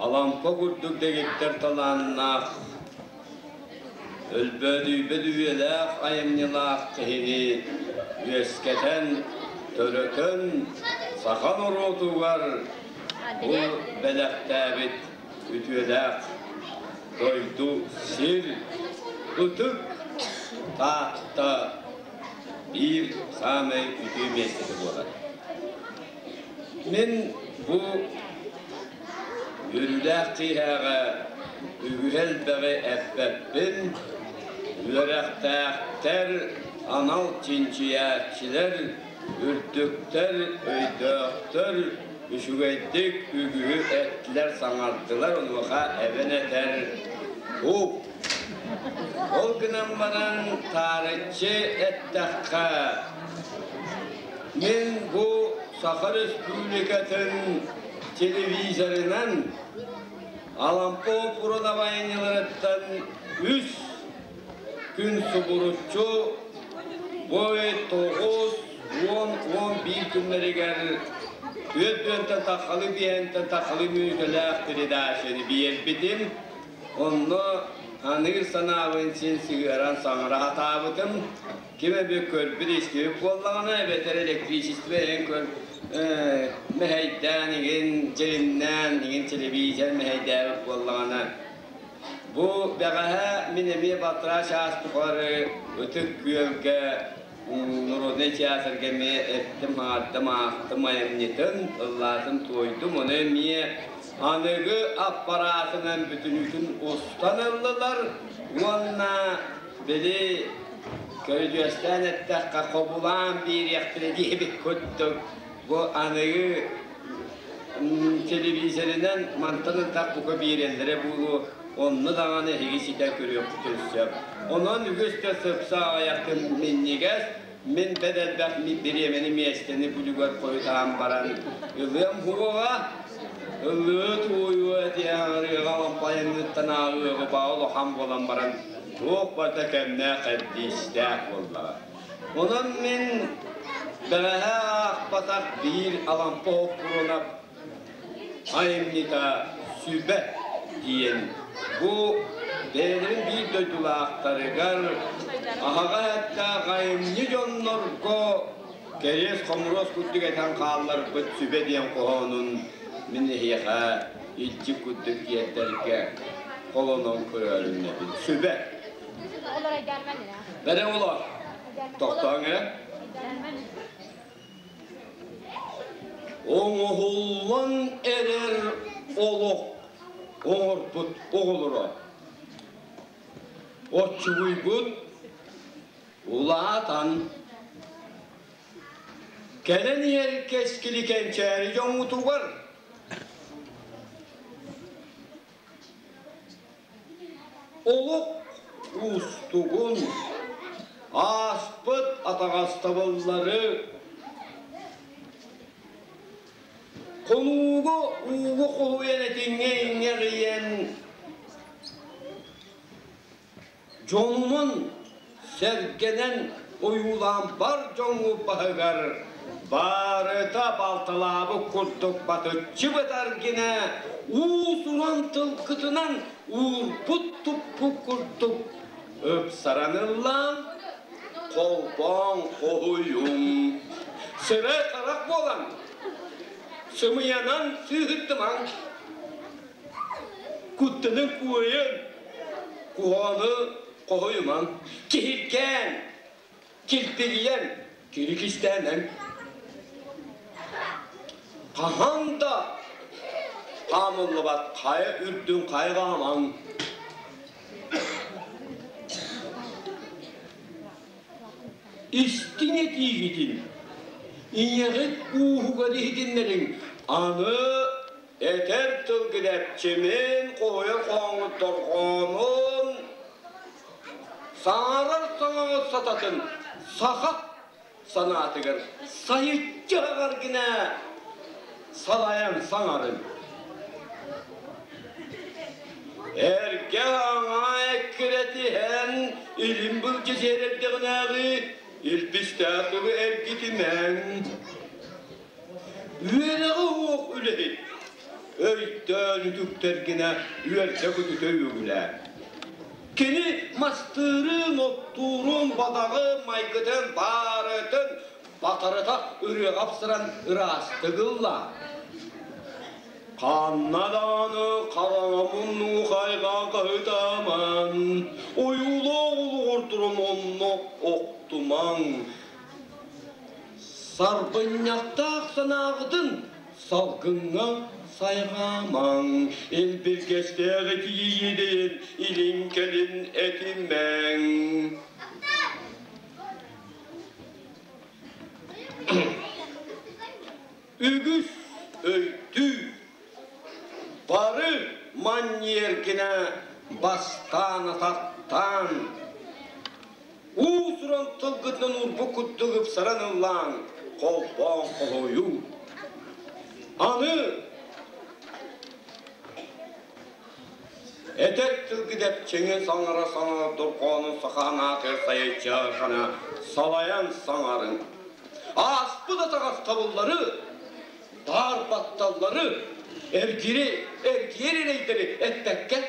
Алампа курдук дэгиттэр талааннаах, өлбөөдүйбэт үйэлээх айымньылаах киһини үөскэтэн, төрөтөн саха норуотугар бу бэлэхтээбит үтүөлээх дойду сир ытык Таатта биир саамай үтүө миэстэтэ буолар. Мин бу үөрүүлээх киэһээҕэ үгүһү элбэҕи эппэппин, үөрэхтээхтэр, анал чинчийээччилэр, үрдүктэр, өйдөөхтөр үчүгэйдик үгүһү эттилэр, саҥардылар, онуоха эбэн этэр ук. Ол гынан баран таарыччы эттэххэ, Мин бу Саха Республикатын телевизорынан Алампа опурунабайныларыттан үс күн субуруччу бой 9, 10, 11 күннэригэр түөрт таххалы биэнтэн таххалы мүнүүтэлээх передачаны биэрбитим. Онно аныыр санаабын син сыһыаран саҥара сатаабытым. Ким эбит көрбүт истибит буоллаҕына, эбэтэр электричество иһин көр мэһэйдээн игин, дьириннээн игин телевизор мэһэйдээбит буоллаҕына, бу бэҕэһээ мин эмиэ балтараа чаас тухары Ытык Күөлгэ народнай театрга эмиэ эттим, ааттым, аахтым айымньытын, ыллаатым, туойдум, ону эмиэ аныгы аппараатынан бүтүнүүтүн устан ыллылар уонна били көрүдьүөстээн эттэххэ хобулаан биэриэхтэрэ диэбит курдук бу аныгы телевизорынан мантан ынтах бука биэрэллэрэ буолуо, онно даҕаны эһиги ситэ көрүөххүтүн сөп. Онон үгүс да сыпса аҕыйахтын минньигэс, мин бэт элбэх бириэмэни миэстэни бүлүгэр хойутаан баран ылыам хуоҕа, ыллыы туойуо этиэҕ ырыаҕа лампайаныттан ааҕыаҕы баа улахан буолан баран туох барыта кэмнээх кэрдиистээх буоллаҕа. Онон мин бэҕэһээ аахпатах биир Алампа Оппуруонап айымньыта Сүбэ диэн бу бэйэлэрин биир дойдулаахтарыгар аһаҕас эттээх айымньы дьоннорго кэриэс хомуруос курдук этэн хаалларбыт Сүбэ диэн хоһоонун мин эһиэхэ илдьит курдук тиэрдэргэ холонон көрөөрүннэбин. Сүбэ. Бэрэ олор. Тохтооҥ ээ. Оҥоһуллан эрэр олох оҥорбут оҕолоро. Оччугуйгут улаатан кэлэн иһэр кэскили кэнчээри дьоҥҥутугар Олох уустугун, ааспыт атаҕастабыллары хонууга ууга хоһуйан этиҥҥэ иҥэҕийэн дьонунан сэргэнэн ойуулаан бар дьоҥҥу баһыгар барыта балталаабыт курдук батыччы бытар гинэ уус-уран тылгытынан уурбут-туппут курдук ыпсаран ыллаан холбоон хоһуйуҥ сырай-харах буолан сымыйанан сыыһырдымаҥ куттанын куойан куһаҕаны хоһуйумаҥ, киһиргээн, килбигийэн, кирикистээнэн. Хаһан да хаамыллыбат хайа үрдүн хайҕаамаҥ. Истиҥ этиигитин, ийэҕит ууһугар иһитиннэриҥ, аны. Этэр тыл гилэпчимин, хоһуйар хоһооҥҥут дорҕоонун, саҥарар саҥаҕыт сататын саха санаатыгар сайыччы аҕар гына салайан саҥарын. Эргэ аҥаа эккирэтиһэн илин былдьы сиэрэрдэҕинээҕи илбистээх тылы эргитимэҥ. Үөрэҕи уох үлэһит, өйдөөн үтүктэргинэ үөрдэ-көтүтэ үөгүлээ. Кини мастыырын, оттуурун, бадаҕын, майгытын баарытын батарыта ырыаҕа апсыран ыраастык ылла. Ханна даҕаны хараҥа муннугу хайҕаан хаһытааман, ойуулаах олоҕор туран онно охтумаҥ. Сарбынньахтаах санааҕытын салгыҥҥа сайҕаамаҥ, илбиргэстээх этиийиин илин-кэлин этимэҥ. Үгүс өйдүү бары манньыаргына бастаан атахтаан Уус-уран тылгытынан уурбут курдук ыпсаран ыллааҥ, холбоон хоһуйуҥ. Аны этэр тылгыт эпчиҥин саҥара-саҥара дорҕоонун саха анаатыгар сайайчаархана салайан саҥарыҥ. Ааспыт атаҕастабыллары, баар батталлары, эргири, эргиэр эрэйдэри эппэккэ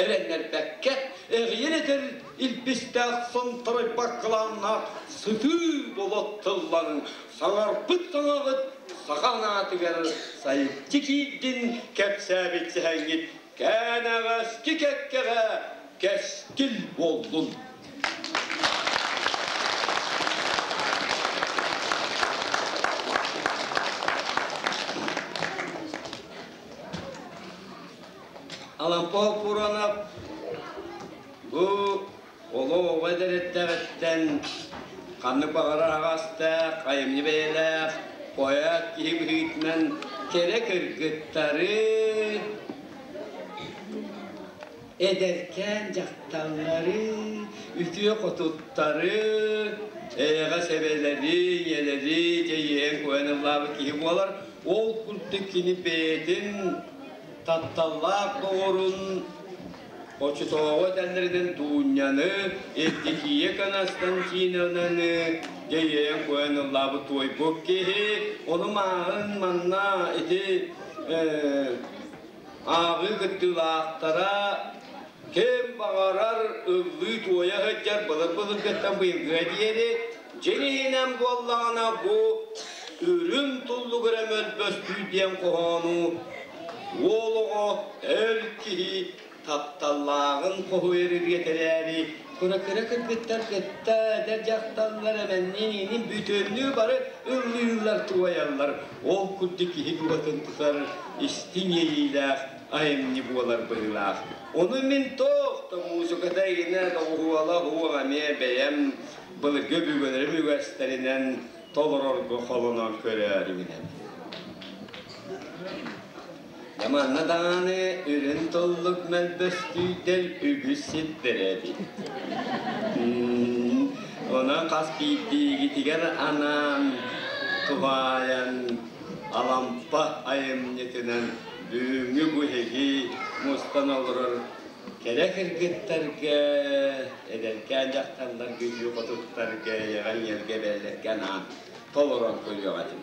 эрэннэрбэккэ, эҕийэн этэр илбистээх сонторойбот кылааннаах сытыы болот тылларын саҥарбыт саҥаҕыт саха анаатыгар сайыччы киирдин кэпсээбит сэһэҥҥит кээнэҕэски кэккэҕэ кэскил буоллун. Алампа Пуранов бу олоҕу эдэриттэҕиттэн ханнык баҕарар аҕастаах, айымньы бэйэлээх поэт киһи быһыытынан кэрэ кыргыттары, эдэркээн дьахталлары, үтүө хотуттары, эйэҕэс эбэлэри, ийэлэри дьэйиэн куйан ыллаабыт киһи буолар. Ол курдук кини бэйэтин тапталлаах доҕорун оччотооҕу этэллэринэн Дуунньаны, Евдокия Константиновнаны дьэйиэн куйан ыллаабыт туойбут киһи. Ону мааҕын манна ити ааҕыы кыттыылаахтара ким баҕарар ыллыы-туойа сылдьар былыр-былыргыттан быйылгыга диэри дьиҥ иһинэн буоллаҕына бу үрүҥ туллук эрэ мөлбөстүү диэн хоһоону уол оҕо эр киһи тапталлааҕын хоһуйар ырыа кыра-кыра кыргыттар кытта эдэр дьахталлар эмэнниин бүтүннүү бары ыллыыллар туойаллар ол курдук киһи дууһатын тутар истиҥ иэйиилээх айымньы буолар быһыылаах. Ону мин туох да музыката игинэ доҕуһуола уох эмиэ бэйэм былыргы өбүгэлэрим үгэстэринэн толорорго холонон көрөөрүгүнэн. Манна даҕаны үрүн туллук мөлбөстүйдэр үгүс сирдэрэ эбит. Онон хас биирдиигитигэр анаан туһаайан Алампа айымньытынан бүгүҥҥү бу эһиги мустан олорор кэрэ кыргыттарга, эдэркээн дьахталларга, үтүө хотуттарга, эйэҕэ-эйэлгэ бэллэргэ анаан толорон көрүөх этим.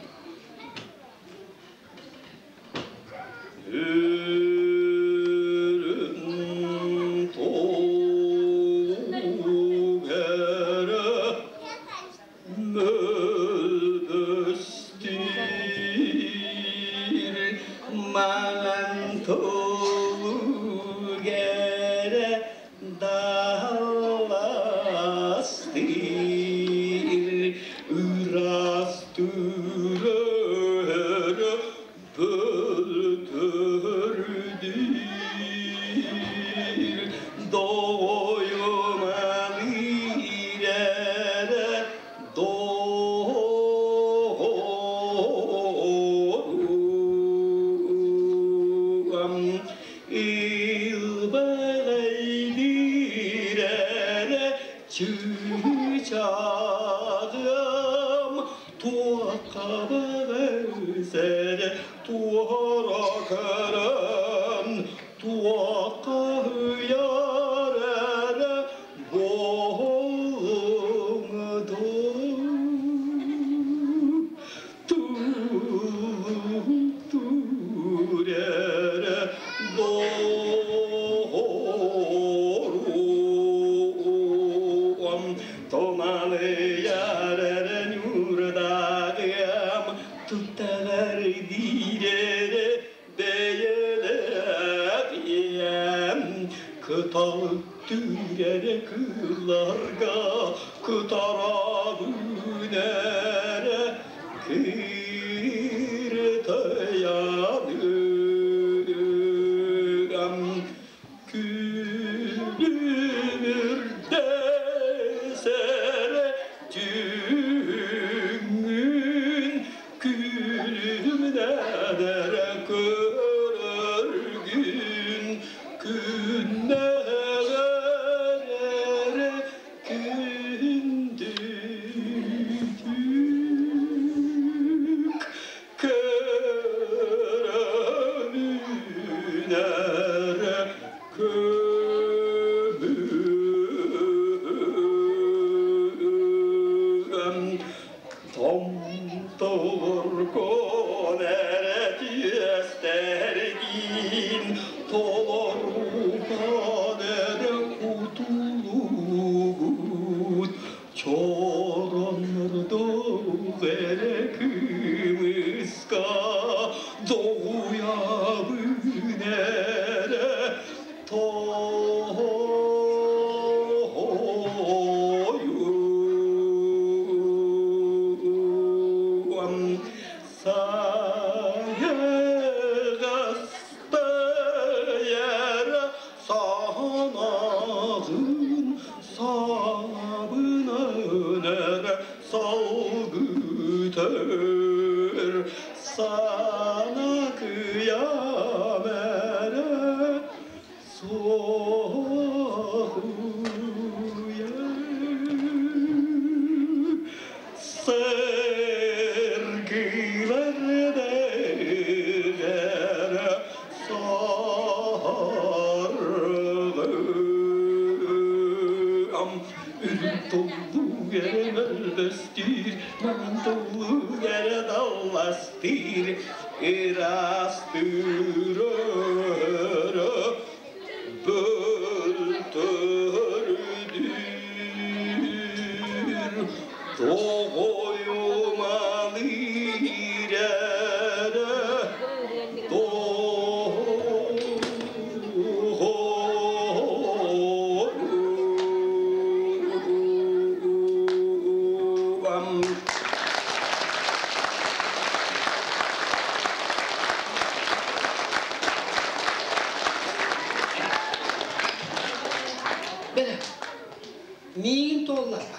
Үрүн тулук эрэ мөлбөстүүр маҥан тулук эрэ далластыыр ыраас түрөрө бөлтөрдүүр дойуман иирэрэ доҕорум. Чыычааҕым туохха бэҕэсэрэ туора көрөн туохха ыйар эрэ буолуҥ дуу эрэ доҕоруом тумалыйар эрэ ньуурдааҕыам туттарар диир эрэ бэйэлээх ийэм кыталыктыыр эрэ кыылларга кытарабын эрэ кыртайаныам күлүмүрдэс эрэ түүҥҥүн күлүмнэн эрэ көрөргүн күннэҕэр эрэ күндүтүк көрөмүн эрэ көмүөм Томторгон эрэ түөстэргин толоруган эрэ кутулугут чороннордук эрэ кымыска доҕуйабын эрэ тоойуом сайыгастайара санаҕын сабынан эрэ салгытар сана кыйам эрэ Ырастыр бөлтөрдүр тоҕойумалыыр эрэ доҕоруом. Бele, миигин туолларба.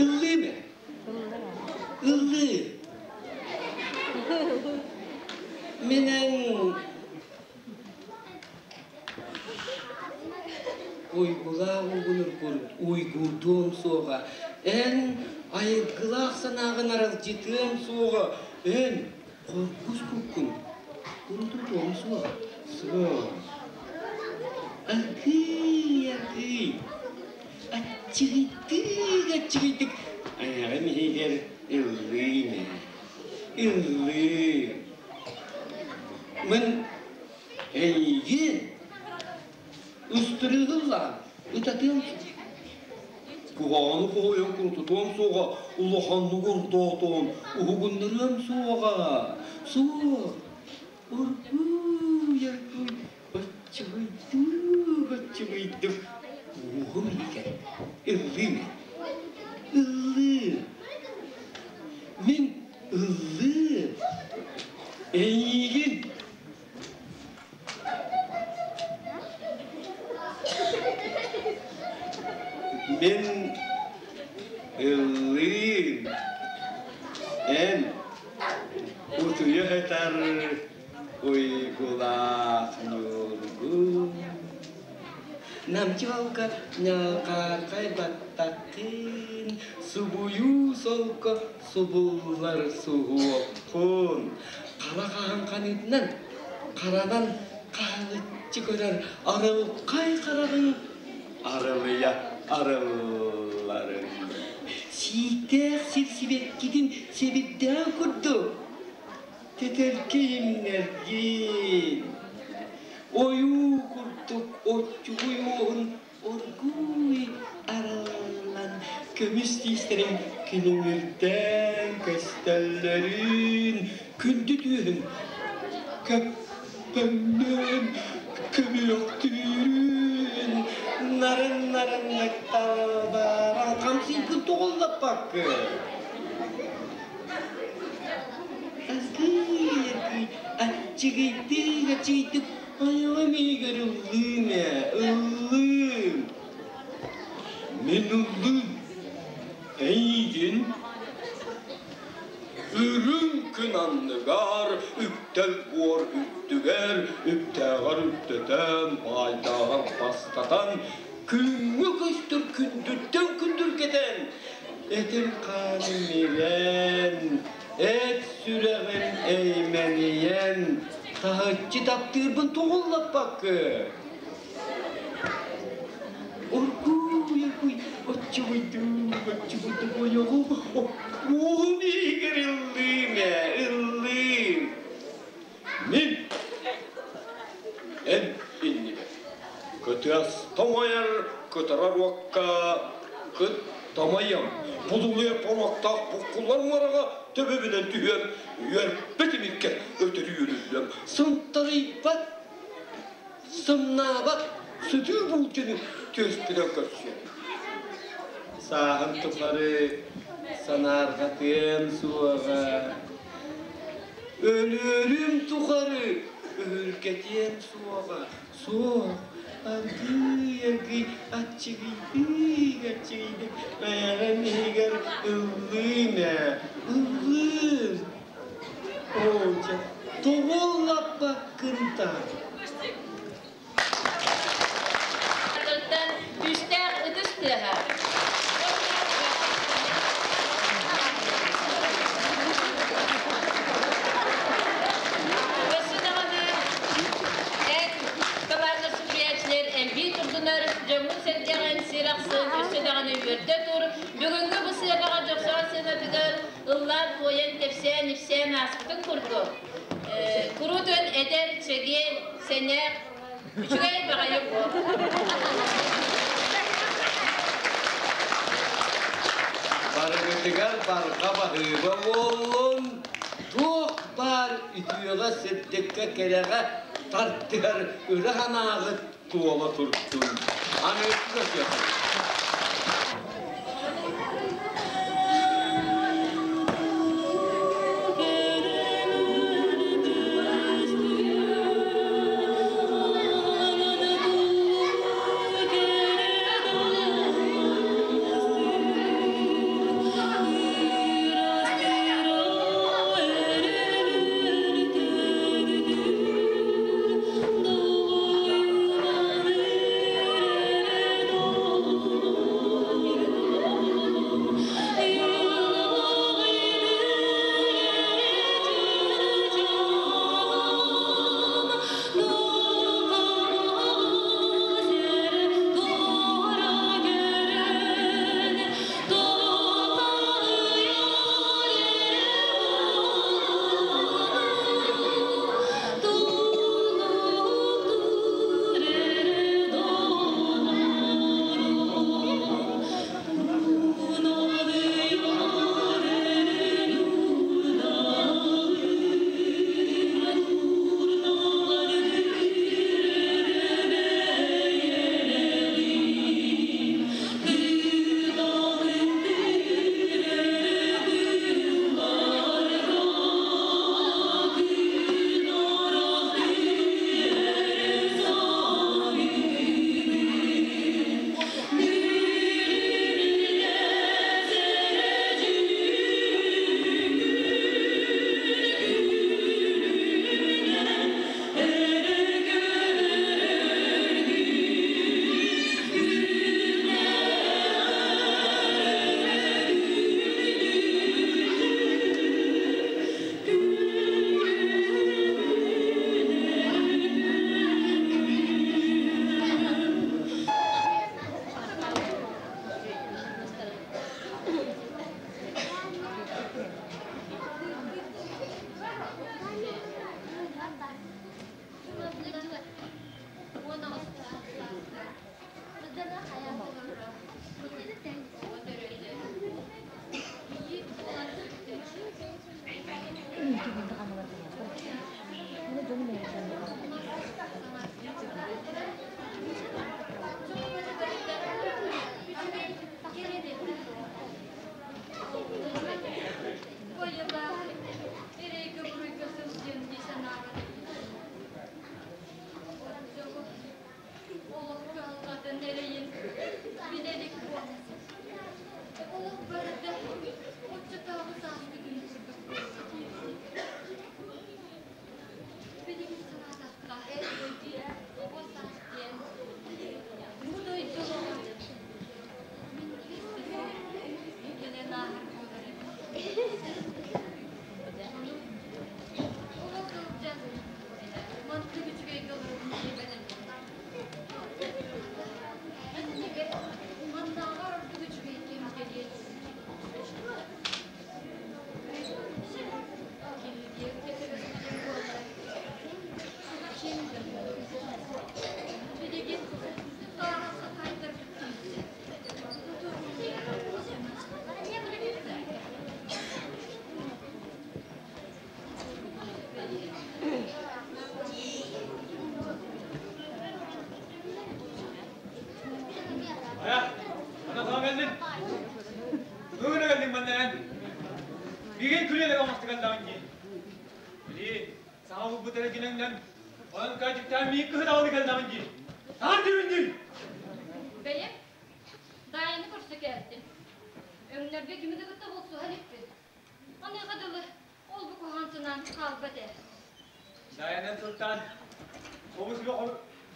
Ыллыы ме? Ыллыы. Менен уйгулаах угунур уйгурдуом суоҕа. Эн айылгылаах санааҕын аралдьытыам суоҕа. Эн хоргус куккун урутутуом суоҕа. Суох. Аргыый, аргыый. Аччыгыйдык, аччыгыйдык. Айаҕым иһигэр ыллыы ме. Ыллыы. Мин эйигин ыстырыгыллаан ытатыам Куһаҕаны хоһуйан курутутуом суоҕа, улаханнык ордоотоон уһугуннарыам суоҕа. Суох, оргууй, оргууй, аччыгыйдык, аччыгыйдык уоһум иһигэр ыллыым ыллыы. Мин ыллыы. Эйиигин Мин ыллыым, эн утуйа сытар уйгулаах ньургун. Намчы холко ньалҕаархай баттаххын, субуйуу солко субуллар суһуоххун. Хара хаһан ханыытынан, харанан хаһылыччы көрөр арылхай хараҕыҥ арылыйа арылларын. Сииктээх сир сибэккитин сэбирдээх курдук тэтэркэй имнэргин. Ойуу курдук оччугуй уоһун оргууй арыллан көмүс тиистэрин күлүмүрдээн көстөллөрүн күндү түөһүн көппөҥнөөн көмүөхтүүрүн нарын-нарыннык талбааран хамсыйбын тоҕуллаппаккын. Аргыый-аргыый аччыгыйдык-аччыгыйдык айаҕым иһигэр ыллыым ээ, ыллыым. Мин ыллыым, эйигин үрүҥ күн анныгар, үктэл буор үрдүгэр, үптээҕэр үктэтэн, баайдааҕар бастатан, күҥҥэ көстөр күндүттэн күндүргэтэн, этим хааным ирэн, эт сүрэҕим эймэнийэн, таһыччы таптыырбын тугуллаппаккы. Оргууй, оргууй, оччугуйдук, оччугуйдук ойоҕум, уоһум иһигэр ыллыым ээ, ыллыым. Мин эн иннигэр кытыас тоҥойор кытарар уокка кыт тамайам будулуйар боруоктаах буккуллар муораҕа төбөбүнэн түһүөм үөрбэт имиккэ өтөрү үөрүллүөм сынтарыйбат сымнаабат сытыы буулдьаны түөспүнэн көрсүөм сааһым тухары санаарҕатыам суоҕа Өлүөрүм тухары өһүргэтиэм суоҕа, суох, аргыый-аргыый аччыгыйдык-аччыгыйдык айаҕым иһигэр ыллыым ээ, ыллыым. Оо, дьэ, тоҕо ыллаппаккын да? Күүстээх ытыс тыаһа. Өссө даҕаны эн табаардар суруйааччылар элбии турдунар, дьоҥҥун-сэргэҕин сир ахсын өссө даҕаны үөрдэ тур. Бүгүҥҥү бу сыанаҕа Дьохсоҕон сыанатыгар ыллаан-туойан, кэпсээн-ипсээн ааспытын курдук, куруутун эдэр, чэгиэн, сэнэх, үчүгэй баҕайы буол. Барыгытыгар барҕа баһыыба буоллун, туох баар үтүөҕэ, сырдыкка, кэрэҕэ тардыһар ыра санааҕыт туола турдун. Аны көрсүөххэ. Ана саҥа кэллин. Бүгүн кэллиҥ манна эн. Миигин күлүөлэк оҥосто кэллэҕиҥ дии. Били, саҥа булбут эрэ гинэҥнэн, онон кадьыктаан миигин кыһытаҕыны кэллэҕиҥ дии. Саҥар түүн дии. Бэйэм Даайаны көрсө кэлтим. Өҥнөргө кими да кытта булсуһа иликпин. Аныаха дылы ол-бу куһаҕан санаам хаалбат ээ. Даайанан сылтаан хобус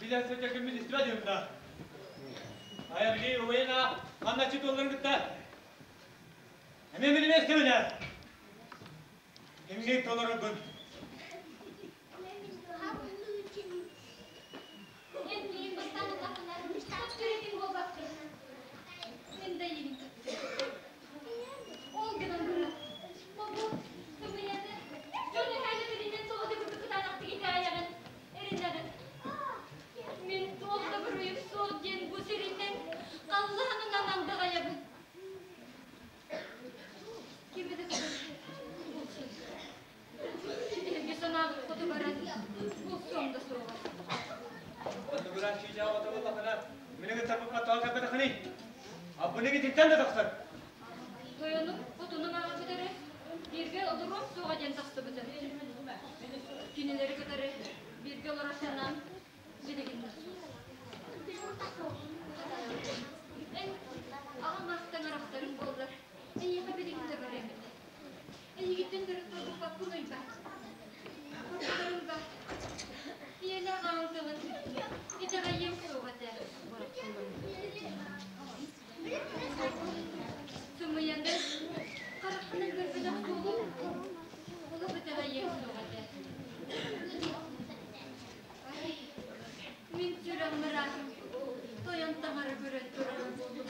билэн сылдьар күммүн истибэт үһүм да. Айа били убайын аах ханначчы туолларын кытта эмиэ билимэ истэбин ээ. Кимҥэ толороргун. Эн миигин бастаан ыллаххына, таптыыр буолбаккын. Мин да эйигин таптыыбын. Ол гынан баран, бобу, сымыйаны, дьон эһээнэ билинэн солото курдук кытаанахтык итэҕэйэҕин, эрэнэҕин. Мин туох да буруйум суох диэн бу сиринэн халлаанынан андаҕайабын. Кими да кытары булсун. Эһиги санаабыт хоту баран булсуом да суоҕа. Оннугураан чыычаах ото буоллаххына, мини кытта тоҕо кэлбэтэххиний? Абыныгы итинтэн да тахсар. Тойонум хотунум аҕа кытары бииргэ олоруом суоҕа диэн тахсыбыта. Кинилэри кытары бииргэ олорор санаам билигин да суох. Эн аҕам аахтан арахсарыҥ буоллар, эйиэхэ билигин да барыам этэ. Эйигиттэн төрүт буолбаппын Уйбаан. Курдугарын ба, ийэлээх аҕаҥ тылын итэҕэйиэм суох этэ. Сымыйаны харахпынан көрбөтөх суолум олох итэҕэйиэм суох этэ. Ай, мин сүрэҕим ырааһын тойон таҥара көрөн турара буолуо.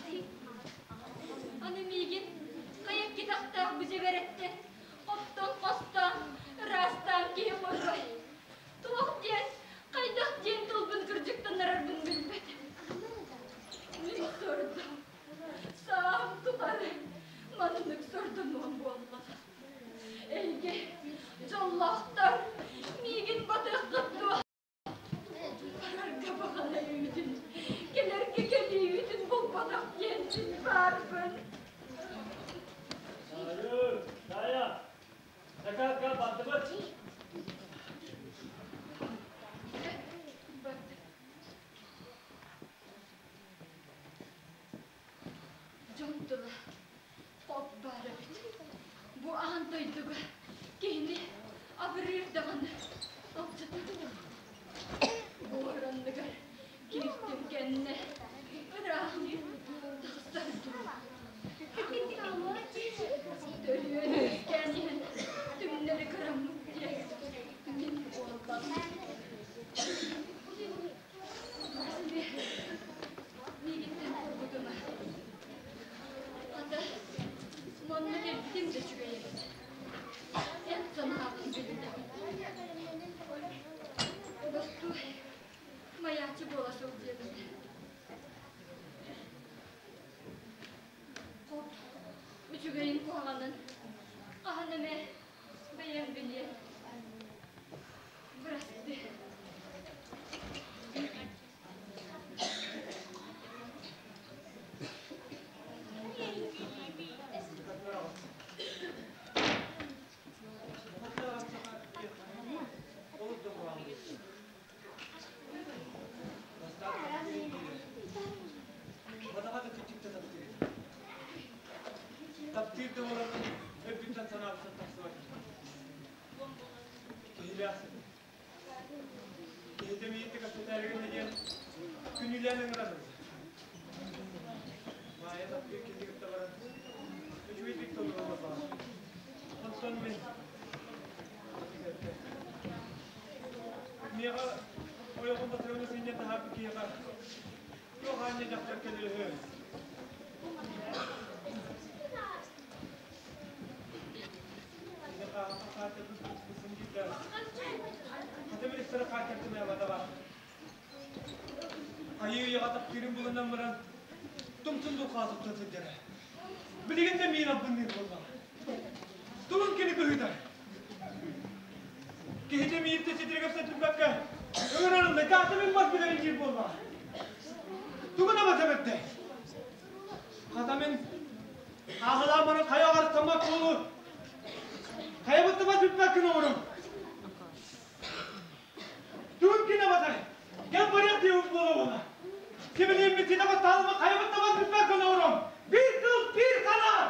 Аны миигин хайа китахтаах бу дьэбэрэттэн оттон-хостоон, ыраастаан киһи хоррой. Туох диэн, хайдах диэн тылбын кырдьыктанарарбын билбэтим. Мин сордом, саам тухары маннык сордонуом буоллаҕа. Эйгэ, дьоллоохтор, миигин батыаххыт дуо? Барарга баҕана үүтүн, кэлэргэ кэлии үүтүн булбатах диэн син баарбын. Дайа, заказка бардыбыт. Дьон тыла от баар эбит. Бу аан дойдуга киһини абырыыр даҕаны алдьатар. Буор анныгар кииртим кэннэ ырааһым тахсар дуу. Төрүөн үөскээн иһэн түҥнэри кыраммыт диэн мин буолбатым. Миигиттэн тургутума. Хата, манна кэлбитим да үчүгэй эбит. Эн санааҕын билинэбин. Бостуой, майааччы буола сылдьыам этэ. Хоп, үчүгэйин куһаҕанын хаһан эмэ бэйэм билиэм. Бырастыы. Таптыыр да буоламмын өйбүттэн санаабыттан тахсыбат. Киһилээх Киһитэ миигин кэпсэтээри гынна диэн күнүүлээн ыҥыран ылла. Маайа таптыыр киһини кытта баран үчүгэйдик толоруллар Онтон мин Миэхэ ойоҕум батырыгын синньэн таһаарбыт киһиэхэ туох аанньа дьахтар кэлэр үһү. Айыы-уйаҕа таптыырын булунан баран, тумсун дулхаа туттан сылдьара. Билигин да миин албынныыр буоллаҕа. Тугун кини быһыыта? Киһитэ мииртэ ситири кэпсэтилбэккэ, ыҥыран ылла, таата мин бас билэрин диир буоллаҕа. Тугун абата бэрдэ? Хахылаан баран хайа аҕарыстаммат буолу. Хайабыттабат бүппэккин оҥорум. Тугун кинэ батар. Кэм барыах диэбит буола буола. Кимилииммит ситэ баттаалыма хайабыттабат бүппэккин оҥорум. Биир тыл, биир санаа!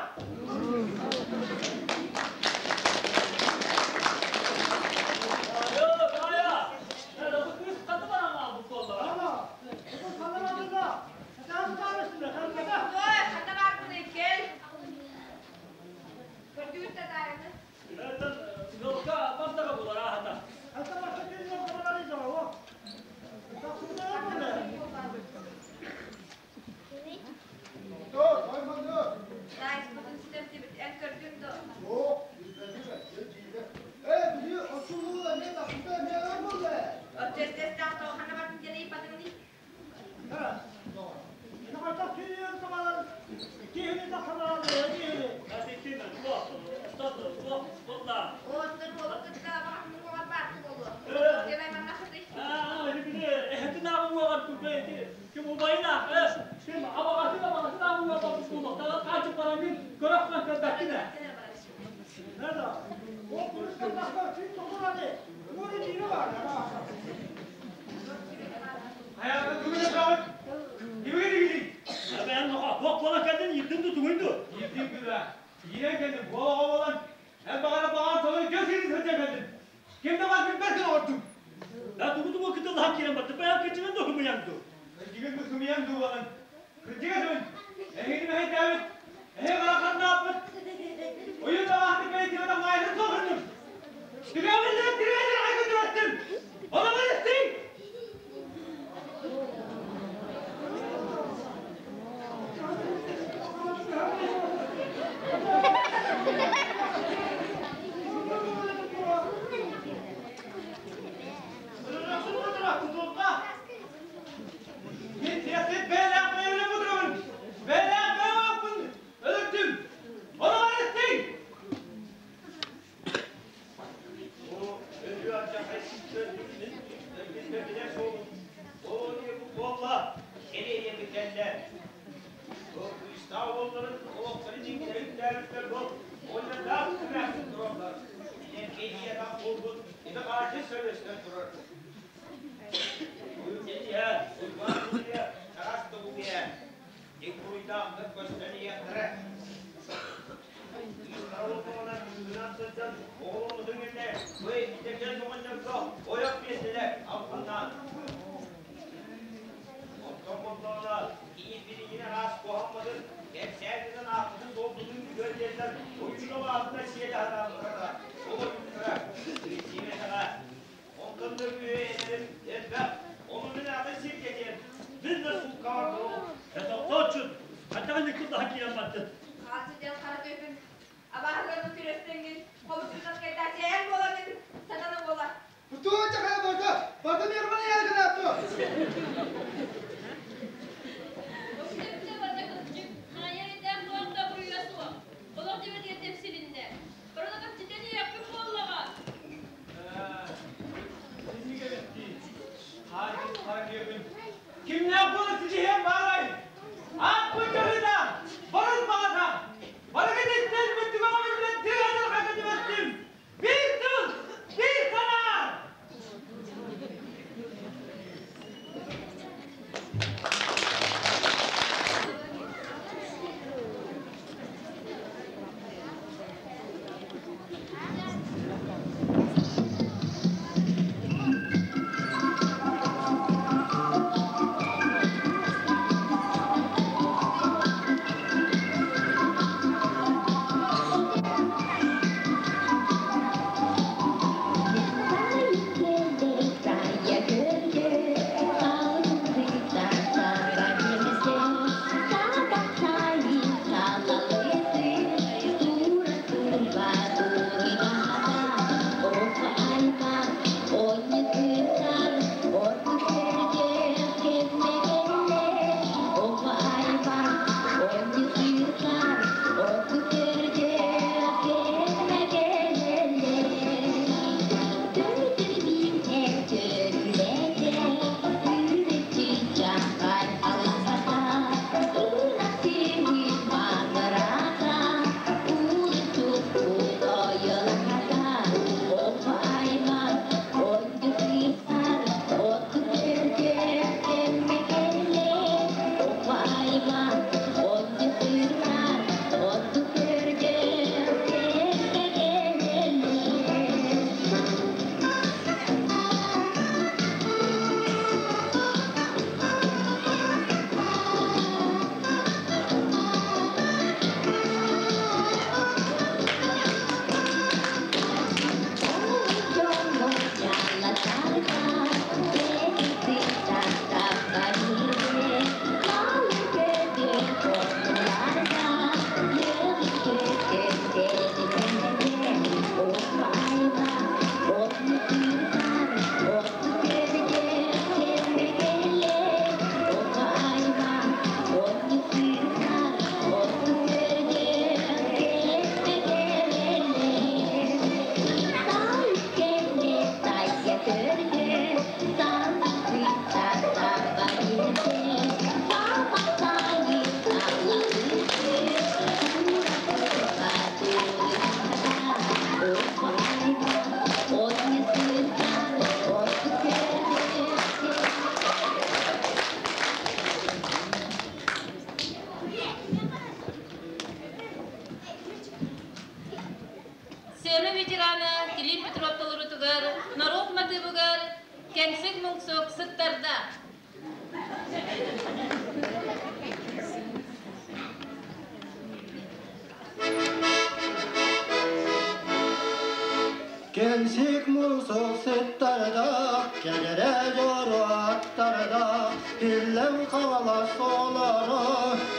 Кэнсик мусук сыттардаах, кэлэрэ дьоро аттардаах, Киллэм хаҥалас олоро,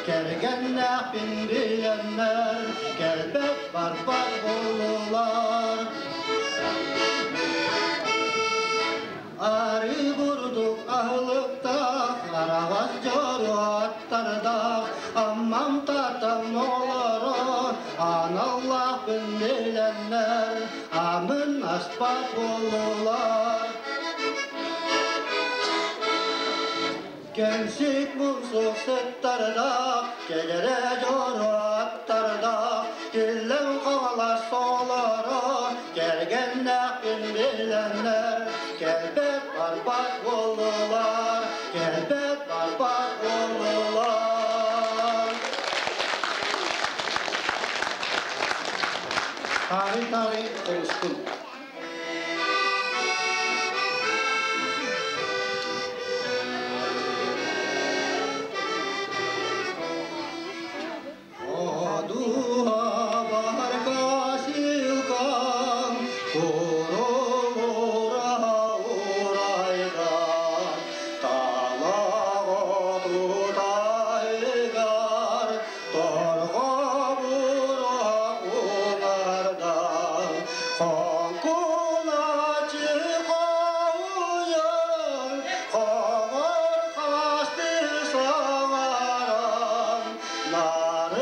кэргэннээхпин билэннэр, кэлбэт барбат буоллулар. Арыы бурдук аһылыктаах, араҕас дьоро аттардаах, Аммам татам олоро, аналлаахпын билэннэр, амын аспат буоллулар. Кэнсик мусук сыттардаах, кэлэрэ дьоро аттардаах, Киллэм хаҥалас олоро, кэргэннээхпин билэннэр, кэлбэт барбат буоллулар, кэлбэт барбат буоллулар. Таарый-таарый оҕустун.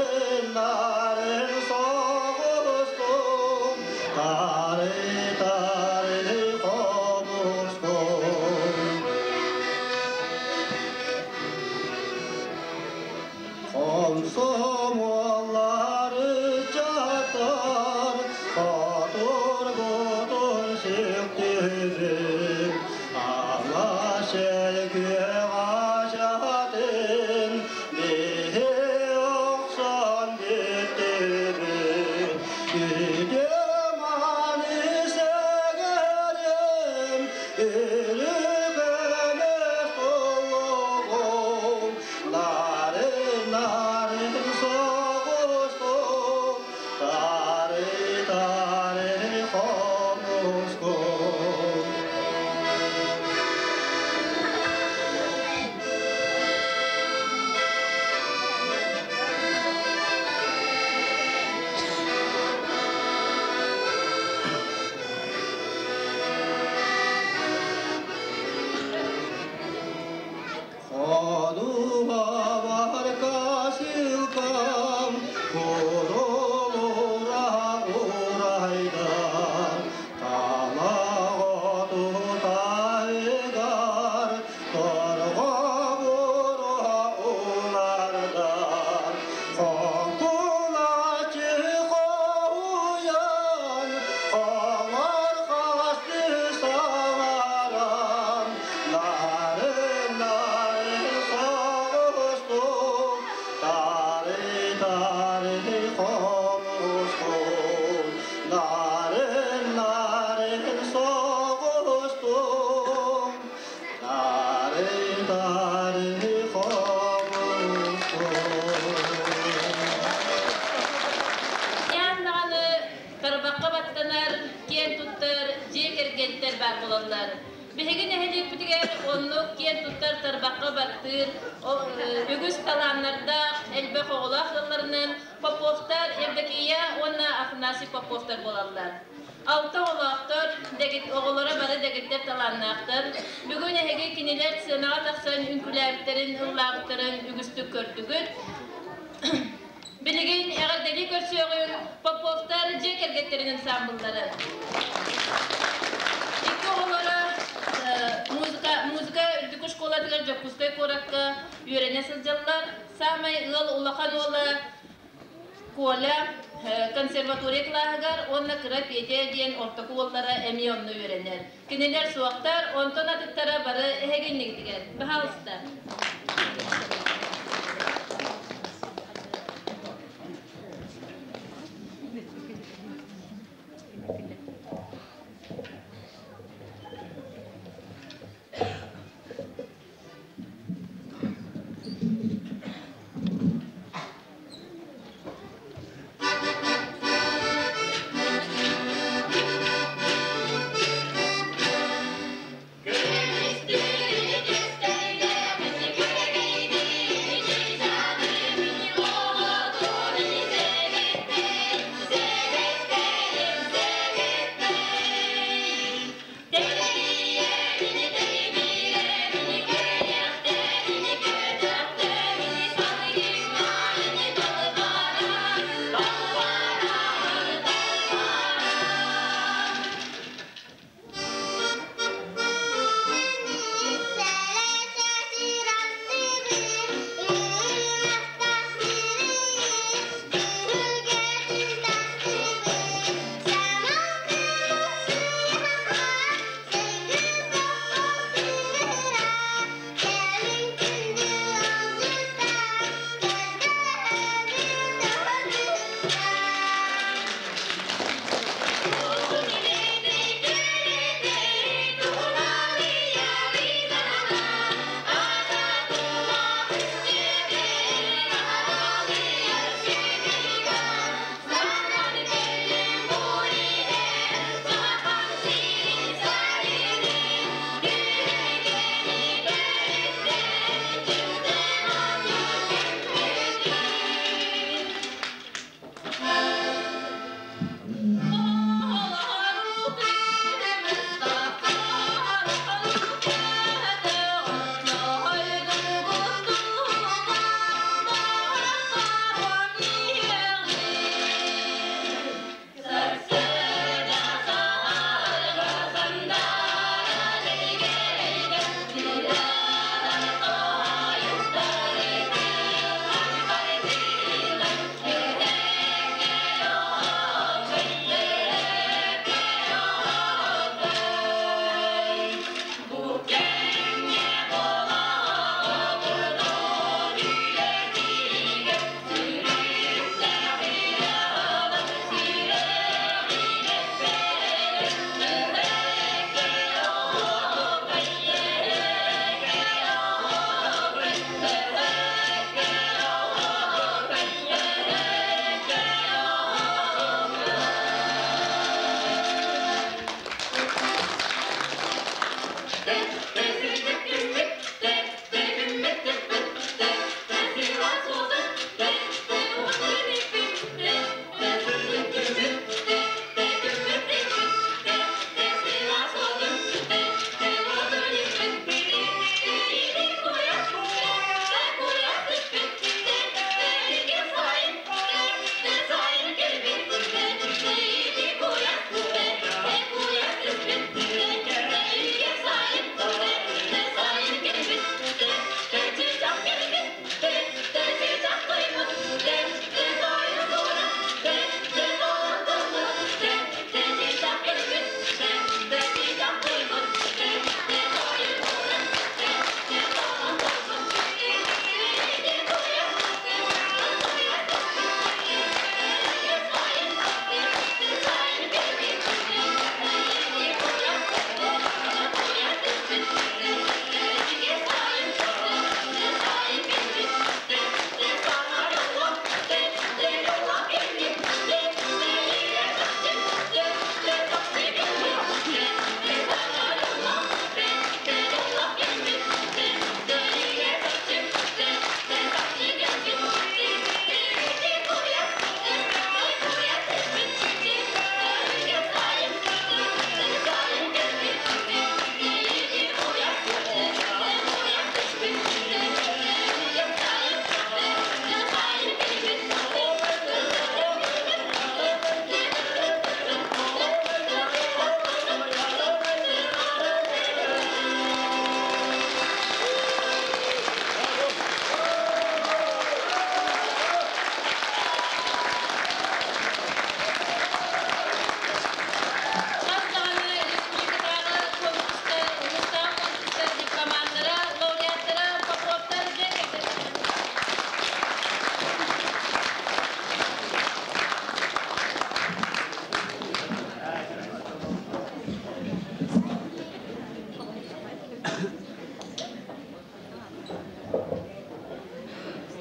Нарын-нарын соҕустум, тары-тары хомускум. Комсомоллары чатар, хотур-бутун сүктүбүт, ала сэлгүөх ачатын, биһи охсон бүттүбүт. Үтүманы сэгэрим, үрүгэмэс толлугум, Нарын-нарын соҕустум, тары-тары хомускум. Ходуһабар касылкам, курулура урайдар, талаҕа тутайгар, торҕо буруо улардар, хоҥкулаччы хоһуйан, хоҥор хасты саҥаран, нарын-нарын соҕустук, тары-тары хомускун, нарын-нарын соҕустук, тары-тары хомускун. Ян даҕаны тарбахха баттанар, киэн туттар дьиэ кэргэттэр баар буолаллар. Биһиги нэһилиэкпитигэр оннук киэн туттар тарбахха баттыыр үгүс талааннардаах, элбэх оҕолоох ыалларынан Поповтар Евдокия уонна Афанасий Поповтар буолаллар. Алта оҕолоохтор, дэгит оҕолоро бары дэгиттэр талааннаахтар. Бүгүн эһиги кинилэр сыанаҕа тахсан үҥкүүлээбиттэрин, ыллаабыттарын үгүстүк көрдүгүт. Билигин эҕэрдэлии көрсүөҕүҥ Поповтар дьиэ кэргэттэрин ансаамбылларын. Икки оҕолоро музыка, музыка үрдүкү школатыгар Дьокуускай куоракка үөрэнэ сылдьаллар. Саамай ыал улахан уола Коля консерватория кылааһыгар уонна кыра Петя диэн ортоку уоллара эмиэ онно үөрэнэр. Кинилэр суохтар, онтон атыттара бары эһигиннигитигэр. Баһаалыста.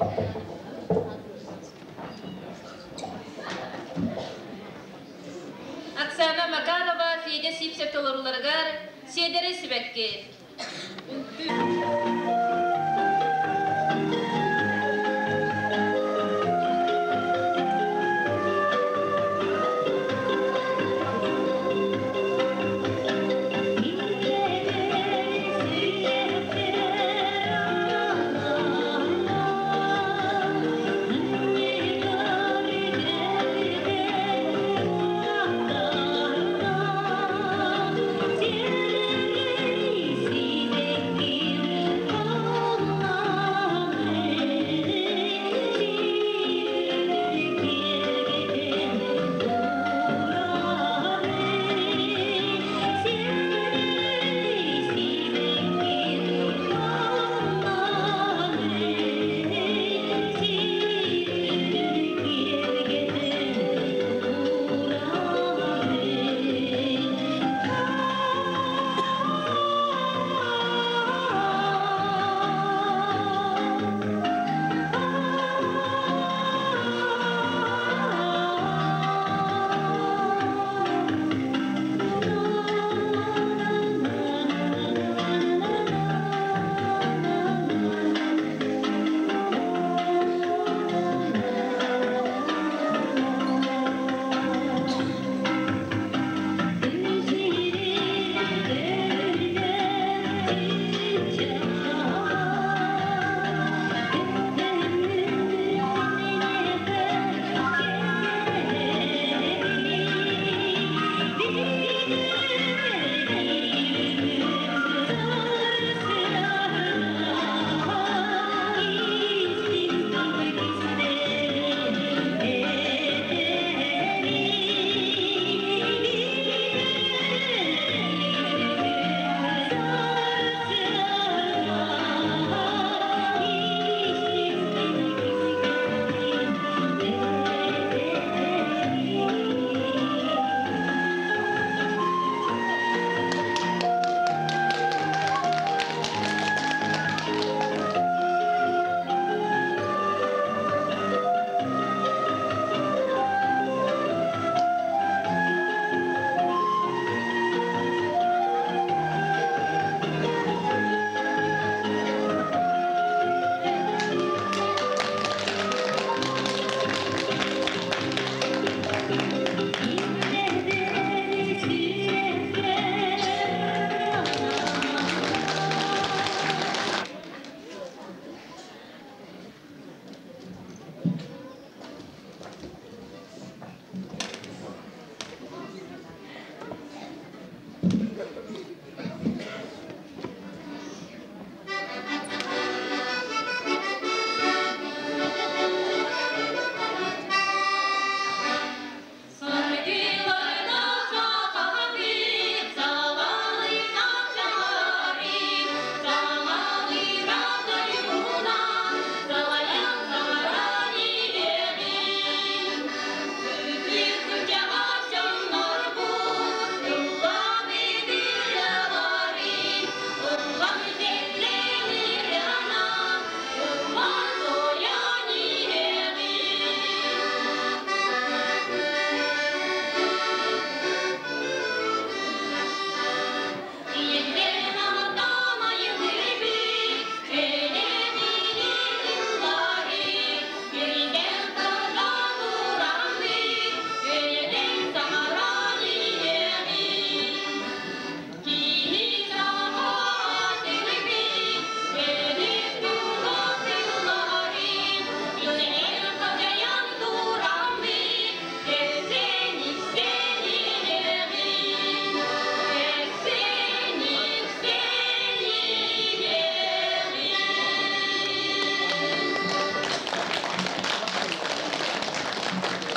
Оксана Макарова, Федя Сивцев толорууларыгар Сиэдэрэй сибэкки.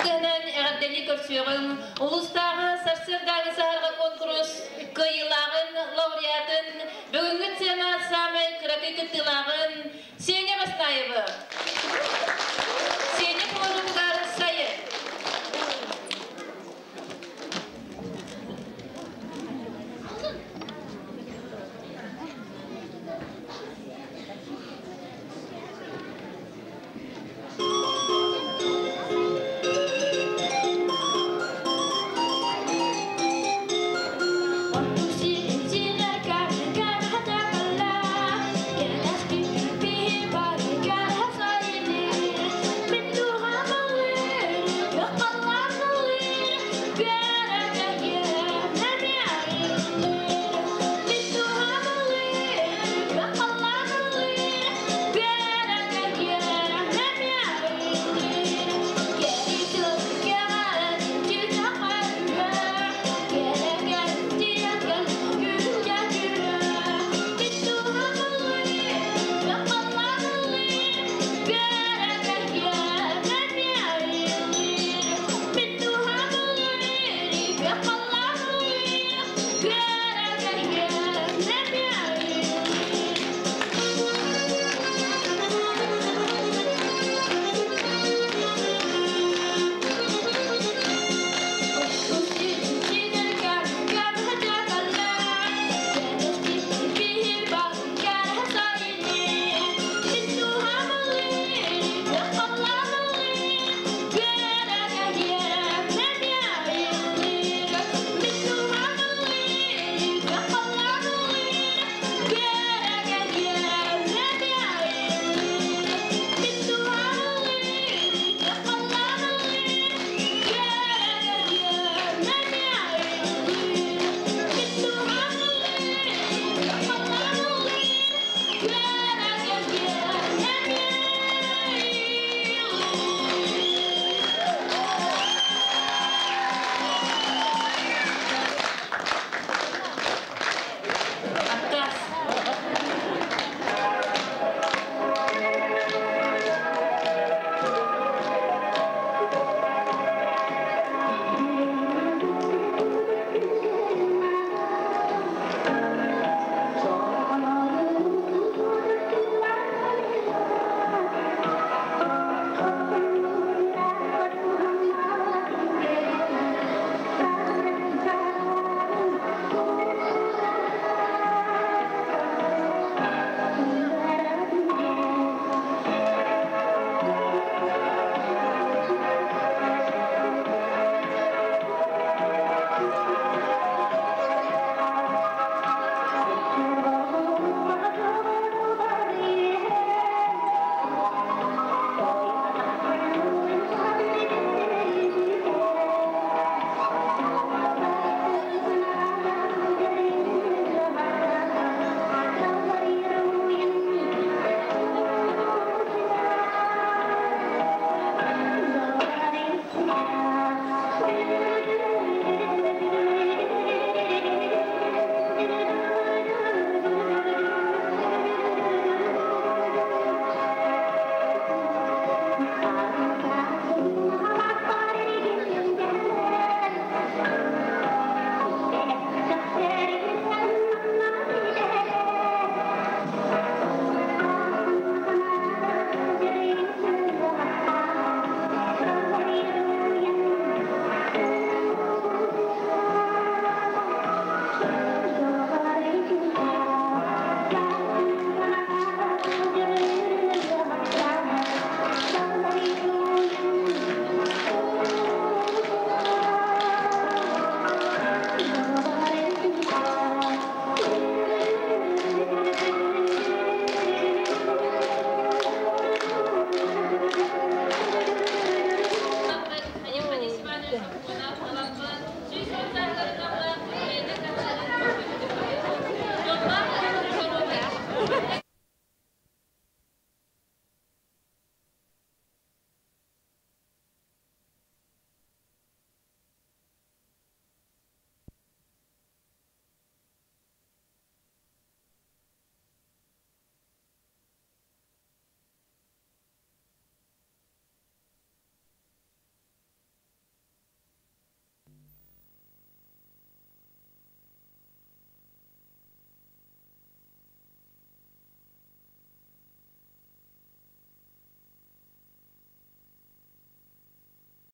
Тыһынан эҕэрдэлии көрсүөҕүҥ улуустааҕы сарсыардааҕы саһарҕа куонкурус кыайыылааҕын, лауреатын, бүгүҥҥү сцена саамай кыракый кыттыылааҕын Сеня